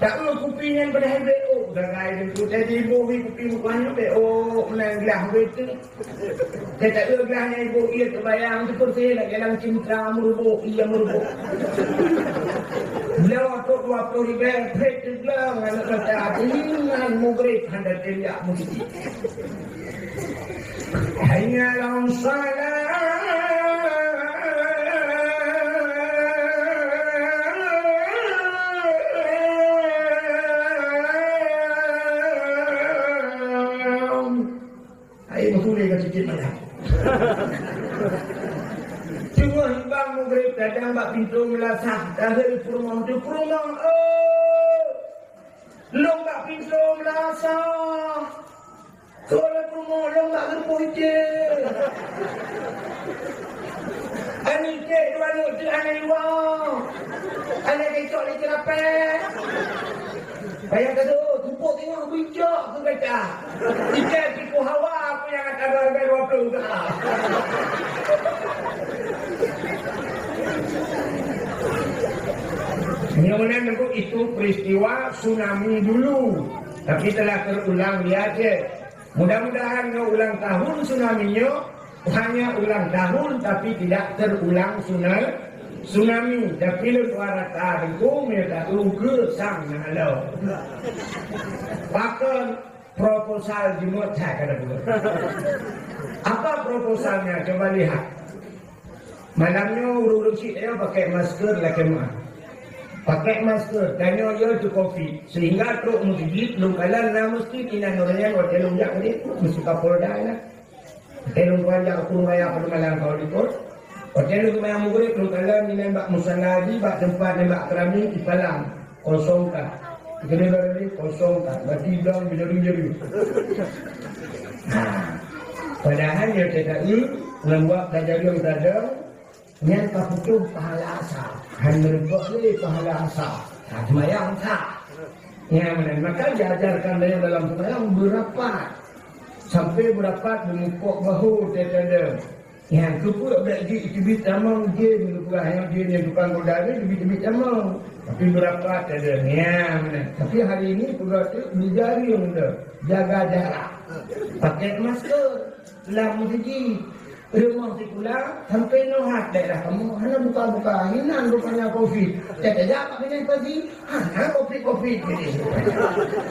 Tak eu kupi nyan padahai B O. Gagai tu tadi iboh kupi meukuan nyan B O, meunan glah beutôi. Saya tak eu glah nyan iboh, ia teubayang tu persis lagèe lam cinta meuruboh, ia meuruboh. Bloe trok dua ploh ribèe, phet teugleng aneuk mata, ingat mugreb hana teuliak meuseujid. Hayya 'alas shalah. Hai, beutôi ka cicit malam. Teungoh bang mugreb datang bak pintoe meulasah, taheuet peurumoh tu, peurumoh, oh! Lôn bak pintoe meulasah. Keu lôn peurumoh lôn bak geureupoh iték. Aneuk iték dua aneuk teuk aneuk luwa. Aneuk kecok lé ceurapée. Payah ka deuh, tupok teungoh beucok keu gata. Iték tipu hawa aku nyang akan harga dua puluh juta. Nyoe meunan teungku, itu peristiwa tsunami dulu, tapi telah terulang di Aceh. Mudah-mudahan nyoe ulang tahun tsunami nyoe hanya ulang tahun, tapi tidak terulang tsuna-, tsunami. Tapi lôn doa rata teungku, meunyoe taeu keu sang na lo. Pakon proposal jeuet that ka tapeugah. Apa proposalnya? Coba lihat. Malam nyoe ureueng-ureueng syiek nyoe pakai masker lakée meu'ah. Pakai masker, tanyoe yo teu covid. Sehingga trok meuseujid lôn kalon na meuseujid inan ureueng nyan watée lôn jak udeb, meuseujid Kapolda na. Watée lôn tuan jak u Krueng Raya pada malam ka likot. Watée lôn seumayang mugreb lôn kalon inan bak musala jih, bak teumpat nyan bak keramik ipalang. Kosong that. Keuneuk lôn lé kosong that. Berarti blang meujadi-jadi. Ha. Padahai nyang teuka ngon buet tajadi-tajadi, nyan ka putôh pahala asa. Hana reubah lé pahala asa. Ha, seumayang sah. Nyan meunan. Maka diajarkan dalam seumayang beurapat. Sampai beurapat beumukok bahu teuka. Nyang keupeue bèk jih teubiet tamong jén, geupeugah nyang jén nyang tukang goda nyan teubiet-teubiet tamong. Tapi beurapat ada nyang meunan. Tapi hari ini peugah tu dijaring dah, jaga jarak. Pakai masker lam meuseujid. Rumoh sikula sampoe nyoe hat daerah kamoe hana buka-buka, hinan rupanya covid. Tajak bak binéh pasi, hana covid-covid binéh.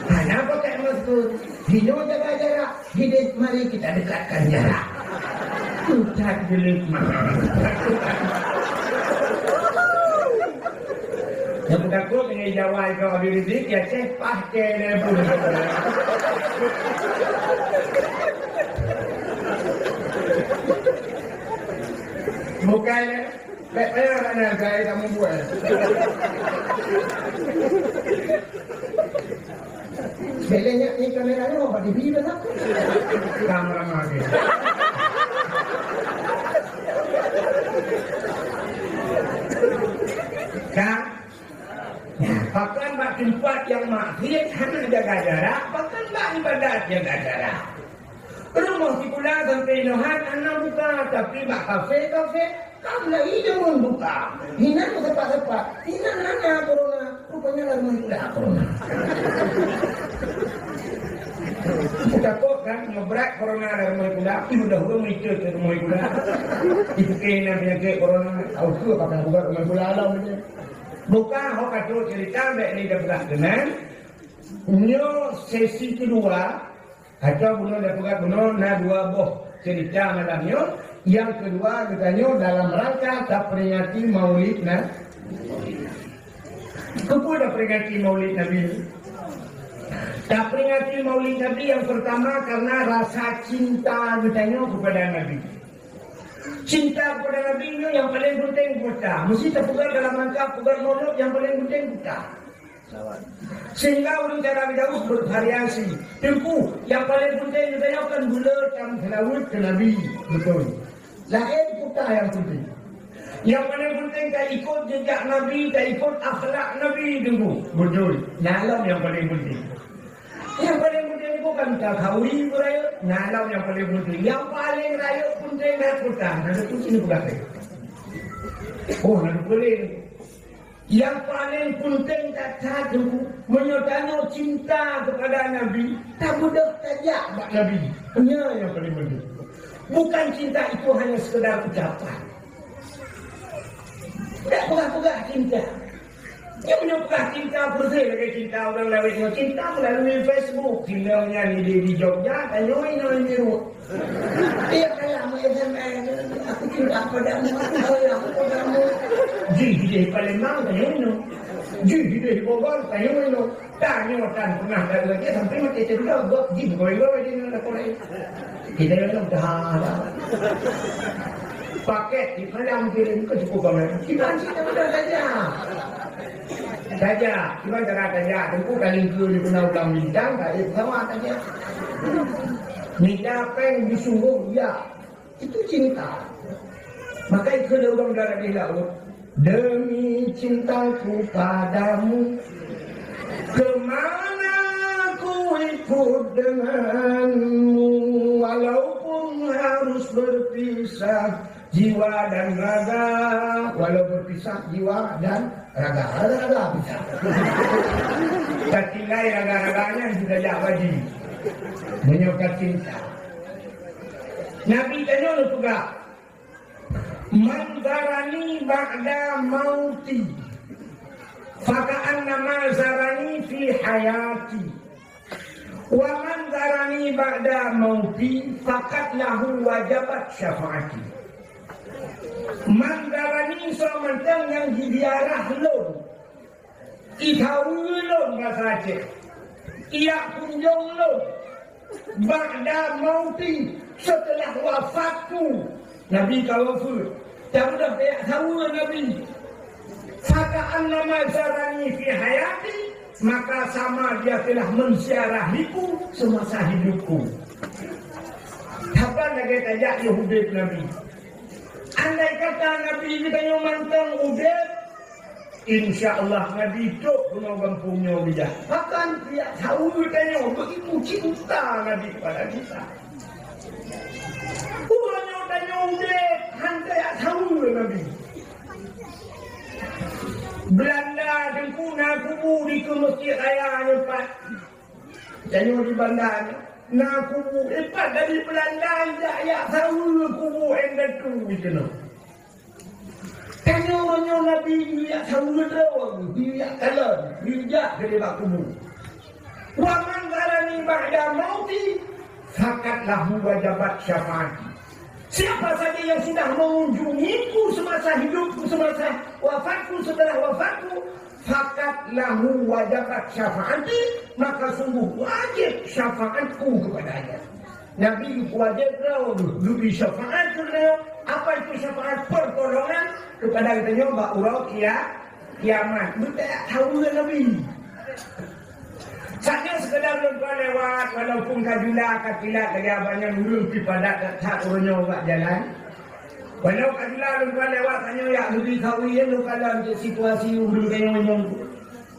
Hana pakai masker. Hino jaga jarak. Hidup mari kita dekatkan jarak. Utat jeuet mah. Nyang takot dengan Jawa itu Habib Rizik, ya ceh pah ke dia pun. Bukan, eh? Baik payah nak nak saya tak membuat. Bedanya ni kamera ni mau bagi beli dah. Kamera mati. Kan? Pakon bak teumpat nyang maksiet hana jaga jarak, pakon bak ibadat jaga jarak. Rumoh sikula sampoe nyoe hat hana buka, tapi bak kafe-kafe ka mulai deungon buka. Hinan meusapat-sapat, hinan hana corona, rupanya lam rumoh sikula corona. Takot kan, ngebrat corona lam rumoh sikula, ih, udah ureueng itu ke rumoh sikula. Itu kena penyakit corona, tahu ke apa yang buat rumoh sikula alam ni. Buka ho ka trok cerita, bèk ni dah peugah keunan. Nyoe sesi kedua, atau bunoe dah peugah bunoe na dua boh cerita malam nyoe. Yang kedua, geutanyoe dalam rangka taperingati Maulid Na-, Keupeue taperingati Maulid Nabi? Taperingati Maulid Nabi yang pertama karena rasa cinta geutanyoe kepada Nabi. Cinta kepada Nabi nyoe nyang paling penting buta. Mesti tapeugah dalam rangka peugah Maulid nyang paling penting buta. Sehingga ureueng cara Daud bervariasi. Teungku, nyang paling penting geutanyoe kan buleuen tam seulaweuet keu Nabi. Betul. Laén buta nyang penting. Nyang paling penting ka ikut jejak Nabi, ka ikut akhlak Nabi dulu. Betul. Nyan lom nyang paling penting. Nyang paling penting bukan ka khauri beurayeuk, nyan lom nyang paling penting. Nyang paling rayeuk penting dah buta, na teuh kunci ni peugah. Oh, na teuh boleh. Nyang paling penting that-that tu, meunyoe tanyoe cinta kepada Nabi, tabeudôh tajak bak Nabi. Nyan nyang paling penting. Bukan cinta itu hanya sekedar ucapan. Tidak peugah-peugah cinta. Nyoe meunyoe peugah cinta, beureuti lagèe cinta ureueng lawét nyoe. Cinta melalui Facebook. Cinta nyan di, di Jogja, tanyoe inoe di Rut. Dia kayak mau S M S, aku cinta padamu, aku sayang padamu. Jih di Palembang, tanyoe inoe. Jih di Bogor, tanyoe inoe. Tanyoe tan pernah gagal dia sampai mati cedera, buat jih goyang di mana korang. Kita yang dah ada. Paket di Padang kirim ke cukup banget. Kita sih tak ada saja. Saja, cuma cara saja. Tengku kali ke di guna ulang bintang, tak ada pesawat saja. Minta apa yang disungguh dia. Itu cinta. Maka ikut dia orang dalam di laut. Demi cintaku padamu, kemana ku ikut denganmu, walaupun harus berpisah jiwa dan raga, walau berpisah jiwa dan raga, raga-raga pisah. Tatinggai raga-raganya sudah jak baji. Meunyoe ka cinta. Nabi tanyoe neupeugah, "Man zarani ba'da mauti, faka'annama zarani fi hayati. Wa man zarani ba'da mauti, faqad lahu wajabat syafaati." Man zarani soe mantong nyang jiziarah lôn. Ithaweue lôn basa Aceh. Ijak kunjong lôn. Ba'da mauti, setelah wafatku. Nabi ka wafeuet. Tamudah ijak thaweue Nabi. Faka'annama zarani fi hayati, maka sama dia telah menziarahiku semasa hidupku. Saban lagèe tajak yoh udép Nabi. Andai kata Nabi geutanyoe mantong udép, insya Allah Nabi trok keunoe gampông nyoe bijah. Bahkan tiep thaweue tanyoe beugitu cinta Nabi kepada kita. Uroe nyoe tanyoe udép, han tajak thaweue Nabi. Belanda teungku na kubu dikeue Mesjid Raya nyoe pat. Tanyoe di Banda nyoe. Na kubu, ipat dari Belanda jak, jak saweue kubu indatu di keunoe. Tanyoe uroe nyoe Nabi geujak saweue droe, geujak kalon, geujak keu nibak kubu. Wa man zarani ba'da mauti, faqad lahu wajabat syafaati. Siapa saja yang sudah mengunjungiku semasa hidupku, semasa wafatku, setelah wafatku, faqad lahu wajabat syafaati, maka sungguh wajib syafaatku kepadanya. Nabi wajib droe geubri syafaat keu geutanyoe. Apa itu syafaat? Pertolongan kepada geutanyoe bak uroe kia-, kiamat. Beuteuak tahu Nabi. Saja sekadar lôn tuan lewat, walaupun ka jula, ka kilat lagèe abang nyan ureueng pi padat that uroe nyoe bak jalan. Walau ka jula lôn tuan lewat, tanyoe jak geubri khawi, lôn kalon cit situasi ureueng tanyoe nyoe.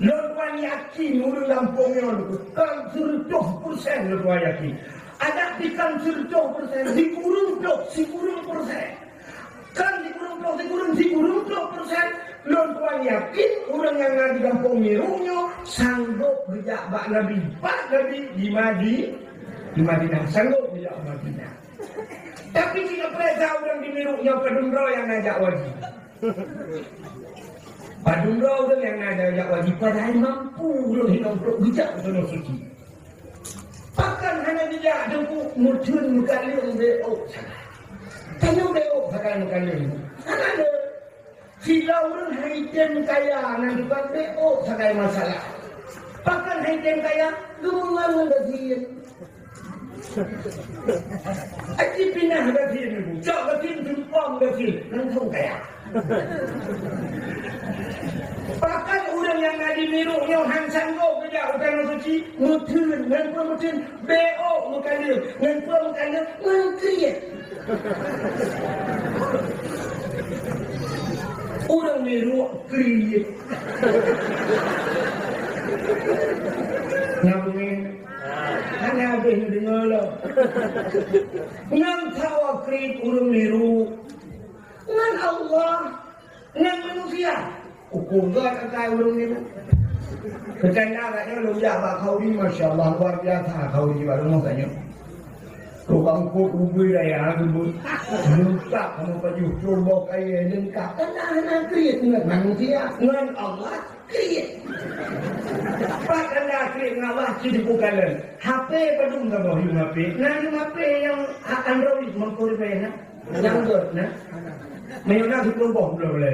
Lôn tuan yakin ureueng gampông nyoe kan seratus persen lôn tuan yakin. Adak pi kan seratus persen, sikureueng ploh, sikureueng persen. Kan sikureueng ploh, sikureueng, sikureueng ploh persen. Lôn tuan yakin ureueng nyang na di gampông Miruk nyoe sanggob geujak bak Nabi. Bak Nabi di Madi-, di Madinah. Sanggob geujak Madinah. Tapi cit na peuriksa ureueng di Miruk nyoe padum droe nyang na jak haji. Padum droe ureueng nyang na jak haji, padahai mampu ureueng hinan trok geujak u Tanoh Suci. Pakon hana geujak Teungku? Meutheun meukaleueng beu ôk sagai. Tanyoe beu ôk sagai meukaleueng. Hana lé. Sidroe ureueng han item kaya nan dipat beu ôk sagai masalah. Pakon han item kaya? Geumeungon ngon gasien. Aci pinah gasien, cok gasien, tumpom gasien, langsung kaya. Pakon ureueng nyang na di Miruk nyoe han sanggob geujak u Tanoh Suci, meutheun, ngon peue meutheun, beu ôk meukaleueng, ngon peue meukaleueng, ngon kriet. Ureueng Miruk kriet. Nyambung. Hana habéh neudeungoe lom. Ngon sawa kriet ureueng Miruk. Ngon Allah, ngon manusia. Ukur gét akai ureueng Miruk. Keucanda gata nyoe lôn jak bak khauri, masya Allah, luar biasa khauri bak rumoh gata nyoe. Tukang kot ubé raya geubeuet. Leungkap sama pajoh, cuba kayèe leungkap. Kan hana kriet ngon manusia, ngon Allah. Kriet. Pat tanda kriet ngon Allah, ci dibuka lé. H P padum saboh yum H P? Na yum H P nyang a-, Android meukeureubeuen na? Nyang gét na? Meunyoe na siploh boh bloe lé.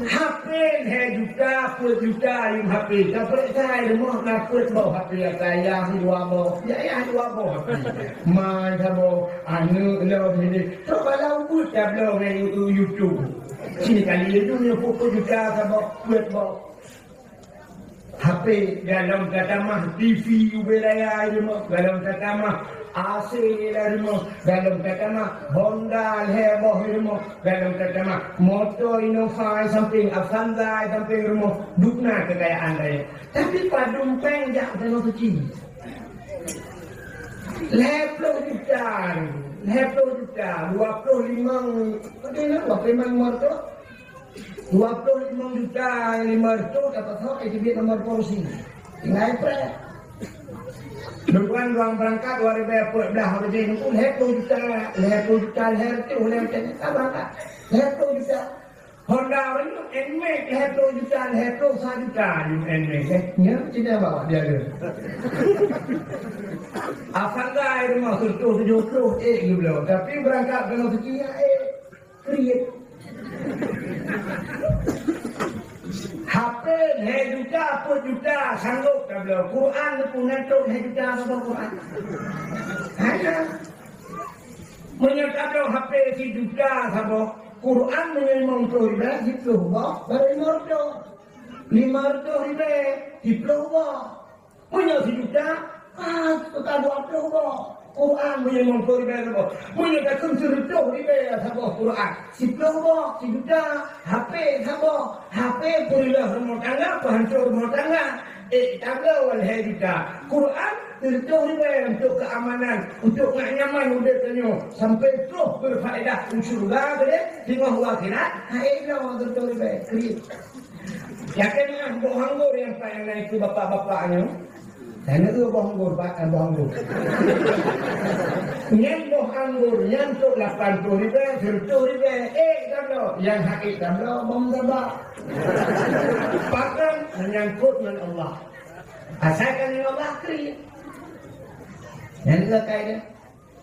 H P lhèe juta, peuet juta yum H P. Ka peuriksa i rumoh na peuet boh H P, ata ayah dua boh. Ya, ayah dua boh H P. Ma saboh, aneuk lom hini. Trok bak laôt beuet tabloe ngon You-, YouTube. Sini kali itu nyoe peuet juta saboh, peuet boh. H P, galom tatamah T V ubé raya i rumoh, galom tatamah A C lam rumoh, galom tatamah Honda lhèe boh i rumoh, galom tatamah moto Innova i sampéng, Avanza i sampéng rumoh, dum na keukayaan rayeuk. Tapi padum péng jak u Tanoh Suci. Lhèe ploh juta, lhèe ploh juta, dua ploh limong, padum na, dua ploh limong moto. Dua ploh limong juta lima ratus dapat hok, eh, teubiet nomor polisi. Tinggai preh. Lôn tuan ureueng beurangkat dua ribèe peuet blah, ureueng nyoe lhèe ploh juta, lhèe ploh juta, lhèe reutôh, lhèe reutôh, ka beurangkat. Lhèe ploh juta. Honda ureueng nyoe Nmax lhèe ploh juta, lhèe ploh sa juta, nyoe Nmax, eh. Nyan cina bawa dia tu. Avanza i rumoh seratus tujuh puluh, eh, geubloe. Tapi beurangkat keunoe seukian, eh. Kriet. H P lhèe juta, peuet juta, sanggob tabloe. Quran neupeunan trok lhèe juta saboh Quran. Hana. Meunyoe tabloe H P sijuta saboh, Quran meunyoe limong ploh ribèe, siploh boh, baru lima reutôh. Lima reutôh ribèe, siploh boh. Meunyoe sijuta, ah, ka dua ploh boh Quran, meunyoe limong ploh ribèe saboh. Meunyoe takheun sireutôh ribèe saboh Quran, siploh boh, sijuta, H P saboh, H P peureuloh rumoh tangga, peuhancô rumoh tangga. Eh, tabloe lhèe juta. Quran sireutôh ribèe untuk keamanan, untuk nak nyaman udép tanyoe, sampai troh berfaedah u syeuruga keudéh, teungoh u akhirat, hai droe sireutôh ribèe, kriet. Yakin lah, boh anggor nyang paih na itu bapak-bapak nyoe. Tanyoe boh anggor, Pak, eh, boh anggor. Nyan boh anggor, nyan trok lapan ploh ribèe, sireutoh ribèe, ék tabloe, nyang hana ék tabloe, boh saba. Pakon? Menyangkut ngon Allah. Asai ka ngon Allah, kriet. Nyan keuh kai dia.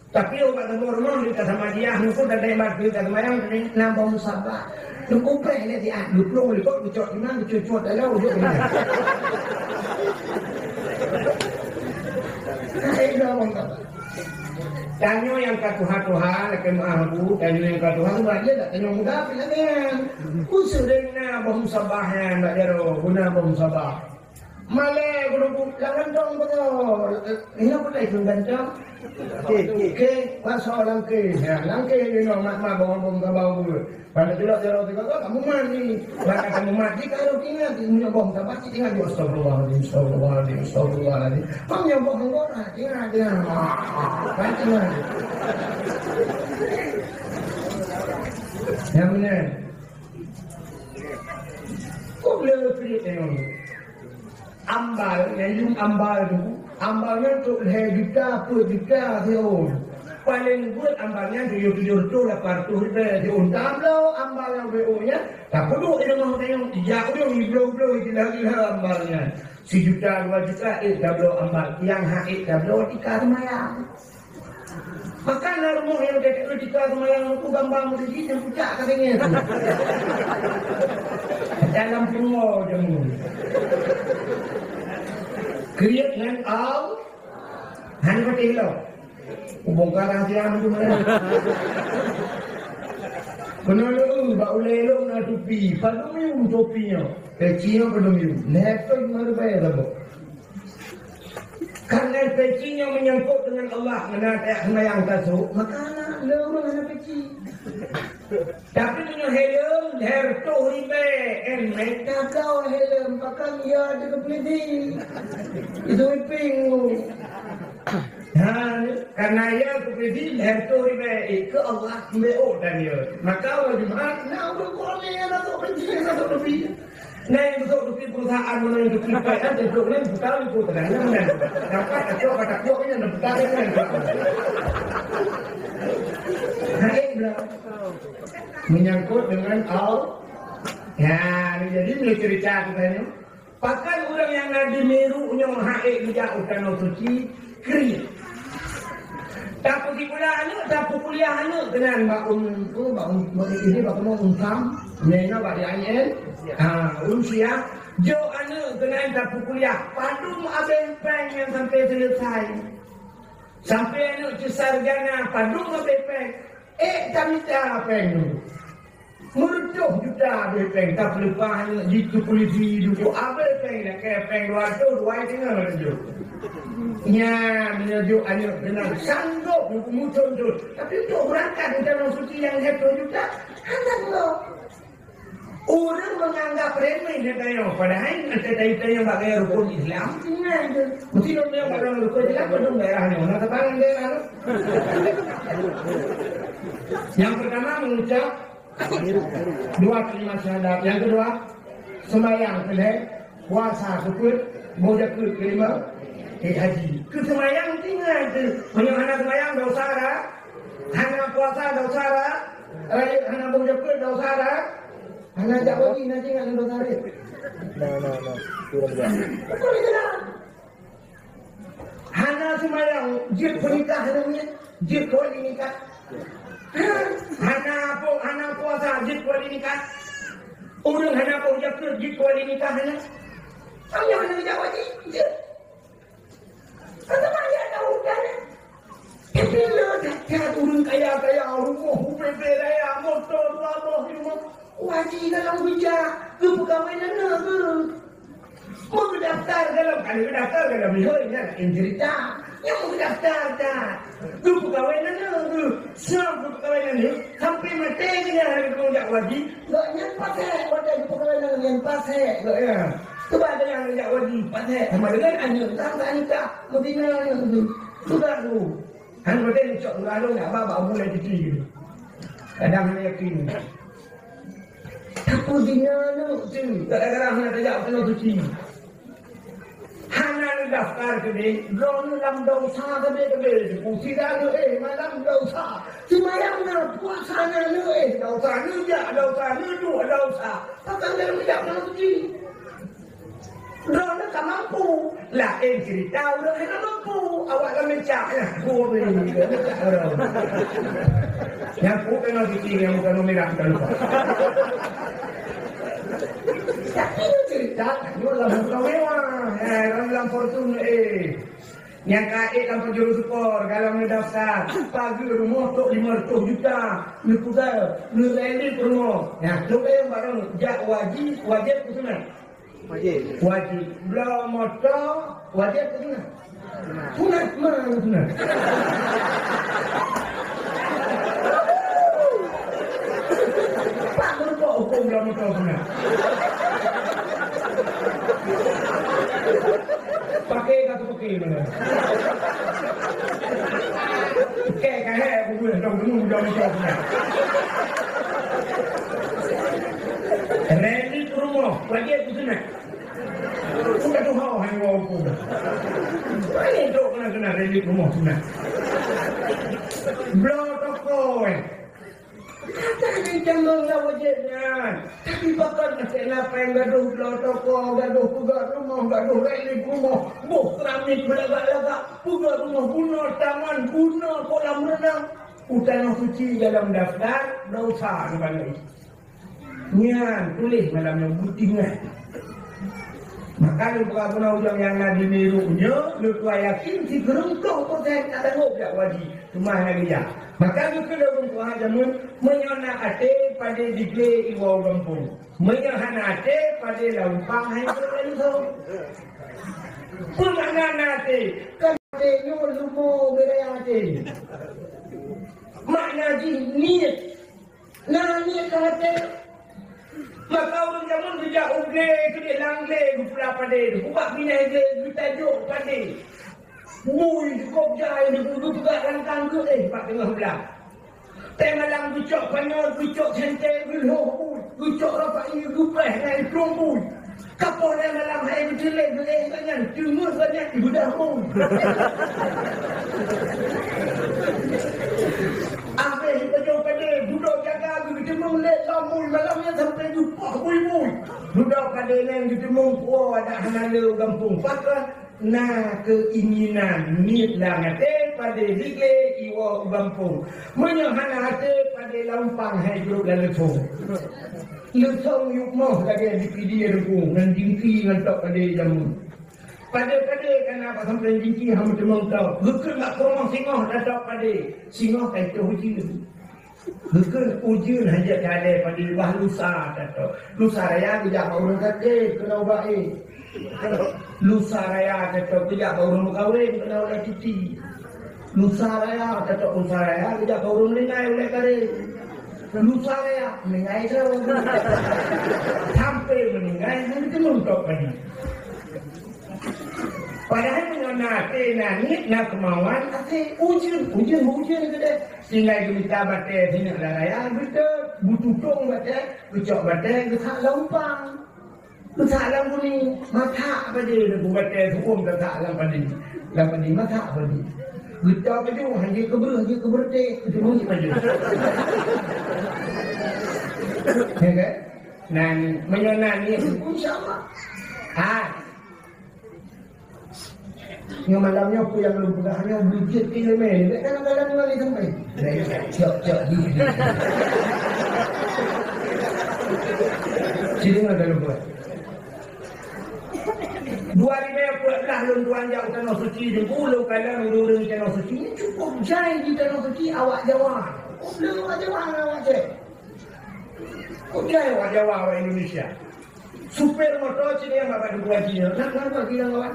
Tapi ubat saboh rumoh di Tasama Diah nyoe pun tadai batu ka seumayang, tadi na boh saba. Teungku preh lé siat, geuplueng likot, geucok inan, geucuet-cuet dalam, ujok inan. Hai, na boh saba. Tanyoe nyang ka tuha-tuha, lakèe meu'ah bu, tanyoe nyang ka tuha, seubab jih dak tanyoe muda pih lagèe nyan. Khusos deh na boh saba nyan, bak jaroe, guna boh saba. Malèe geurubu lam gantong beutôi. Eh, inoe peureulèe keu gantong. Oke, oke. Oke, masuk lam ke. Ya, lam ke inoe mak-mak bawang-bawang gabau geuh. Pada tulak jaroe tiga kali, kamu mandi. Maka kamu mandi, kalau ingat, ingat boh, tak pasti ingat, astagfirullahaladzim, astagfirullahaladzim, astagfirullahaladzim. Kamu yang boh, boh, ingat, ingat. Ah, ah, ah, ingat. Yang benar. Kok boleh berpikir tengok? Ambal, nyang yum ambal tu, ambal nyan trok lhèe juta, peuet juta siôn. Paleng beuet ambal nyan tujoh, tujoh reutôh, lapan reutôh ribèe siôn. Tabloe ambal nyang B O nyan, tapeuduek di rumoh tanyoe, jak ureueng ibloe-bloe, gila-gila ambal nyan. Sijuta, dua juta, ék tabloe ambal. Nyang hana ék tabloe, tika seumayang. Maka na rumoh nyang gata-gata seumayang ngon gamba meusjid nyang pucak ka deungö tu. Dalam pungo jameun. Kriet ngon Allah. Hana patéh lom. Kubongkar rahsia tu mana. Keunoe lôn bak ulèe lôn na tupi. Padum yum tupi nyoe. Peci nyoe padum yum. Lhèe peuet lima ribèe saboh. Karena peci nyang menyangkut dengan Allah, meunan tajak seumayang tasôk, maka na lhèe ureueng hana peci. Tapi meunyoe helm, lhèe reutôh ribèe, en mèta kau helm, pakon ya di keupeulisi. Itu iping. Ha, karena ya keupeulisi, lhèe reutôh ribèe, eh, keu Allah, meu'oh dan ya. Maka, uroe Jumat, na ureueng boleh, na sok peci, na sok lebih. Nah, yang betul-betul perusahaan mana yang betul, kan, betul, kan, bukan itu, kan, kan, kan. Dapat, tak kuat, tak kuat, kan, bukan, kan, kan. Nah, ini berapa? Menyangkut dengan Allah. Ya, ini jadi, ini cerita kita ini. Pakon ureueng nyang na di Meru nyoe hana ék geujak u Tanoh Suci, kriet. Tapeusigola aneuk, tapeukuliah aneuk keunan bak un, bak un, bak ini, bak un, Unsam, nyan na bak I A I N. Ha, Unsyah, jok aneuk keunan tapeukuliah. Padum abéh péng nyang sampai selesai. Sampai aneuk sarjana, padum abéh péng. Ék tamita péng nyoe. Meureutoh juta abéh péng, ka peuleupah aneuk jih keu polisi dudoe abéh péng, lakèe péng dua reutôh, dua siteungoh laju. Nyan, meunyoe jok aneuk keunan sanggob meumucôn-côn. Tapi untuk beurangkat u Tanoh Suci nyang lhèe plôh juta, hana sanggob. Ureueng menganggap remeh nyan tanyoe, padahai nyan tanyoe bak gaya rukun Islam, tinggai je. Mesti lôn nyoe bak rukun Islam, padum daerah nyoe. Nah, teuka ngon daerah tu. Yang pertama mengucap dua kalimat syahadat. Yang kedua, sembahyang keulhèe, puasa keupeuet, boh jakeuet keulima, eh, haji. Keu sembahyang tinggai tu. Meunyoe hana sembahyang, dosa dah. Hana puasa, dosa dah. Rayeuk hana boh jakeuet, dosa dah. Hana jak haji, na ingat dosa rayeuk. Nah, nah, nah. Kurang jelas. Hana seumayang, jeuet peunikah hana niat, jeuet kawai nikah. Hana po-, hana puasa, jeuet kawai nikah. Ureueng hana boh jakeuet, jeuet kawai nikah hana. Hanya hana jak haji, jeuet. Kata banyak tahu kan? Tapi le that-that ureueng kaya-kaya, rumoh ubé-bé raya, moto dua boh, lima boh. Haji dalam bijak, keu peukawai aneuk keuh. Meudaftar dalam, kan meudaftar dalam lihôi nyan laén cerita. Nyang meudaftar dah. Keu peukawai aneuk keuh. Sebab keu peukawai aneuk, sampai maté keuh nyan hana geuteupeue jak haji. Gobnyan pasék, watèe keu peukawai aneuk nyan pasék gobnyan. Cuba tanyong jak haji, pasék sama dengan aneuk, tak, tak nikah, meuzina aneuk tu. Sudah tu. Han watèe neucok ureueng nyan, ba, ba, mulai cuti gitu. Kadang hana yakin. Tapi di nyan tu, gara-gara hana tajak keunoe suci. Hana neudaftar keudeh, droeneuh lam desya keudeh-keudeh. Sira neuéh malam desya. Seumayang na, puasa na neuéh desya, neujak desya, neuduek desya. Pakon lé neujak keunoe suci? Droeneuh ka mampu. Laén cerita ureueng hana mampu. Awak lam mecak lah. Gurih. Mecak ureueng. Nyang putih ngon suci, nyang muka ngon mirah, tak lupa. Tapi nyoe cerita, nyoe lam moto mewah. Eh, lam, lam Fortuner, eh. Nyang ka ék lam Pajero Sport, kalau neudaftar, pageue rumoh trok lima ratus juta, neupeugah, neureli rumoh. Nyan, trok lé barang jak wajib, wajib keu sunat. Wajib. Wajib. Bloe moto, wajib keu sunat. Sunat, mana sunat? Pak meureumpok huköm dalam moto sunat. Pakai ka teupakai mana? Pakai ka hai aku buat dong dulu dalam moto sunat. Reli ke rumah, wajib ke sunat. Udah tu hau hai wau pun. Mana tu kena-kena reli ke rumah sunat? Bloe toko, eh. Kata ni jangan lah wajib nyan. Tapi pakon nasib lapang gadoh bloe toko, gadoh peugah rumoh, gadoh reli rumoh, boh keramik beulagak-lagak, peugah rumoh guna taman, guna kolam renang. U tanoh suci dalam daftar dosa nibak Allah. Nyan tuléh malam nyoe beutinggai. Maka lôn peugah keunoe ureueng nyang na di Meru nyoe, lôn tuan yakin sikureueng ploh persen ka tanggôp jak wajib. Teuma hana geujak. Maka geukheun lé ureueng tuha jameun, meunyoe na até padé diglé iwoe u gampông. Meunyoe hana até padé lam umpang hai keu langsông. Peue makna na até? Kan até nyoe leumo beuraya até. Makna jih niet. Na niet lam até. Maka ureueng jameun geujak u glé, keudéh lam glé, geupula padé, geubak binéh glé, geutajok padé. Bui cukôp jai, geupeugah lantang geuéh bak teungoh blang. Teumalam geucok panyöt, geucok sentée, geulhoh bui, geucok rapai, geupéh ngon plueng bui. Ka poh lhèe malam hai geucélék geuéh gobnyan, teungeut gobnyan geudah bui. Abéh geupajoh padé, dudoe jaga geuteumèe lé lom bui malam nyan sampoe geupoh bui-bui. Dudoe padé nyan geuteumèe puwoe adak hana le u gampông. Pakon? Na keuinginan niet lam até padé diglé iwoe u gampông. Meunyoe hana até padé lam umpang hai jrôk lam leupông. Leupông yup moh lagèe di Pidie Reubông ngon jingki ngon tok padé jameun. Padé-padé ka na bak sampoe jingki hana meuteumèe tok. Geukheun bak keurumoh singoh tok padé. Singoh ka itôh ujeuen. Geukheun ujeuen hana jeuet ka lé padé bah lusa tatok. Lusa raya geujak bak ureueng sakét keunoe ubat éh. Lusa raya tatok geujak bak ureueng meukawen keunoe ulèe cuti. Lusa raya tatok lusa raya geujak bak ureueng meuninggai ulèe karé. Lusa raya meuninggai droe. Sampoe meuninggai hana teumèe tok padé. Padahai meunyoe na até na niet na keumawan, até ujeuen, ujeuen, ujeuen keudéh. Tinggai geumita batèe sinyak lam raya, geutot, geututông batèe, geucok batèe, geusak lam umpang. Geusak lam guni, masak padé, batèe su'um geusak lam padé. Lam padé, masak padé. Geucok baju, hanjeuet keubreuh, hanjeuet keubeureutéh, geuteumèe baju. Ya kan? Nan, meunyoe na niet, insya Allah. Ha. Nyoe malam nyoe peue nyang lôn peugah nyoe beujeuet ileumèe. Bèk kadang-kadang nyoe lé sampai. Bèk cok-cok di. Sini ada lôn peugah. Dua ribu empat belas lôn tuan jak u Tanoh Suci, Teungku, lôn kalon ureueng-ureueng di Tanoh Suci. Nyoe cukup jai di Tanoh Suci awak Jawa. Ureueng awak Jawa, awak Aceh. Cukup jai awak Jawa, awak Indonesia. Supir moto cit nyang bak Teungku Haji nyoe, na, na, na, bilang awak.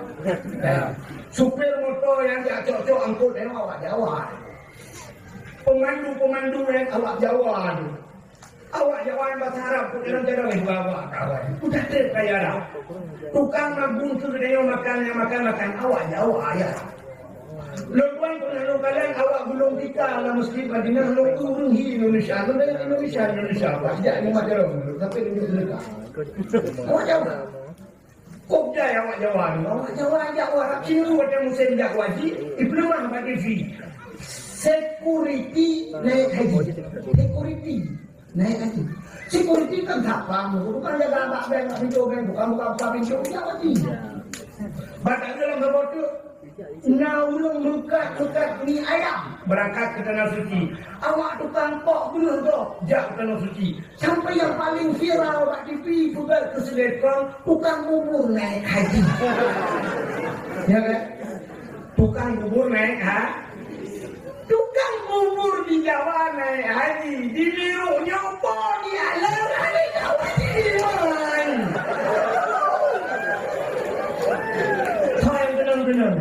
Ya. Supir moto nyang jak cok-cok angkot nyoe awak Jawa. Pemandu-pemandu nyang awak Jawa tu. Awak Jawa nyang bahasa Arab tu dalam jalan ni bawa kawan. Udah trép kaya dah. Tukang magun tu dia makan, nyang makan, makan awak Jawa ya. Lôn tuan pernah lôn kalon awak gulong tikar lam Mesjid Madinah, lôn ureueng hi Indonesia, lôn tanya Indonesia, Indonesia, Pak, jak ni macam mana? Tapi tunjuk mereka. Awak Jawa. Kok jai awak Jawa ni? Awak Jawa jak Arab Cina pada musim jak haji, dipeuleumah bak T V. Security naik haji. Security. Naik haji. Security kan satpam, bukan jaga abak bank, pintu bank, bukan buka-buka pintu, dia mati. Batak dalam saboh tu, na ureueng meukat-meukat mi ayam berangkat ke Tanah Suci. Awak tukang pok beuh tu jak ke Tanah Suci. Sampai yang paling viral bak T V peugah ke sinetron, tukang bubur naik haji. Ya kan? Tukang bubur naik ha? Tukang bubur di Jawa naik haji, di Biru nyopo di alam hari Jawa di Iman. Hai, tenang-tenang.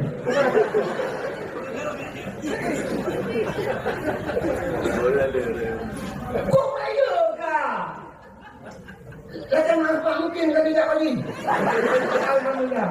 Kok ayo ka? Lagèe nampak mungkin ka tidak lagi. Alhamdulillah.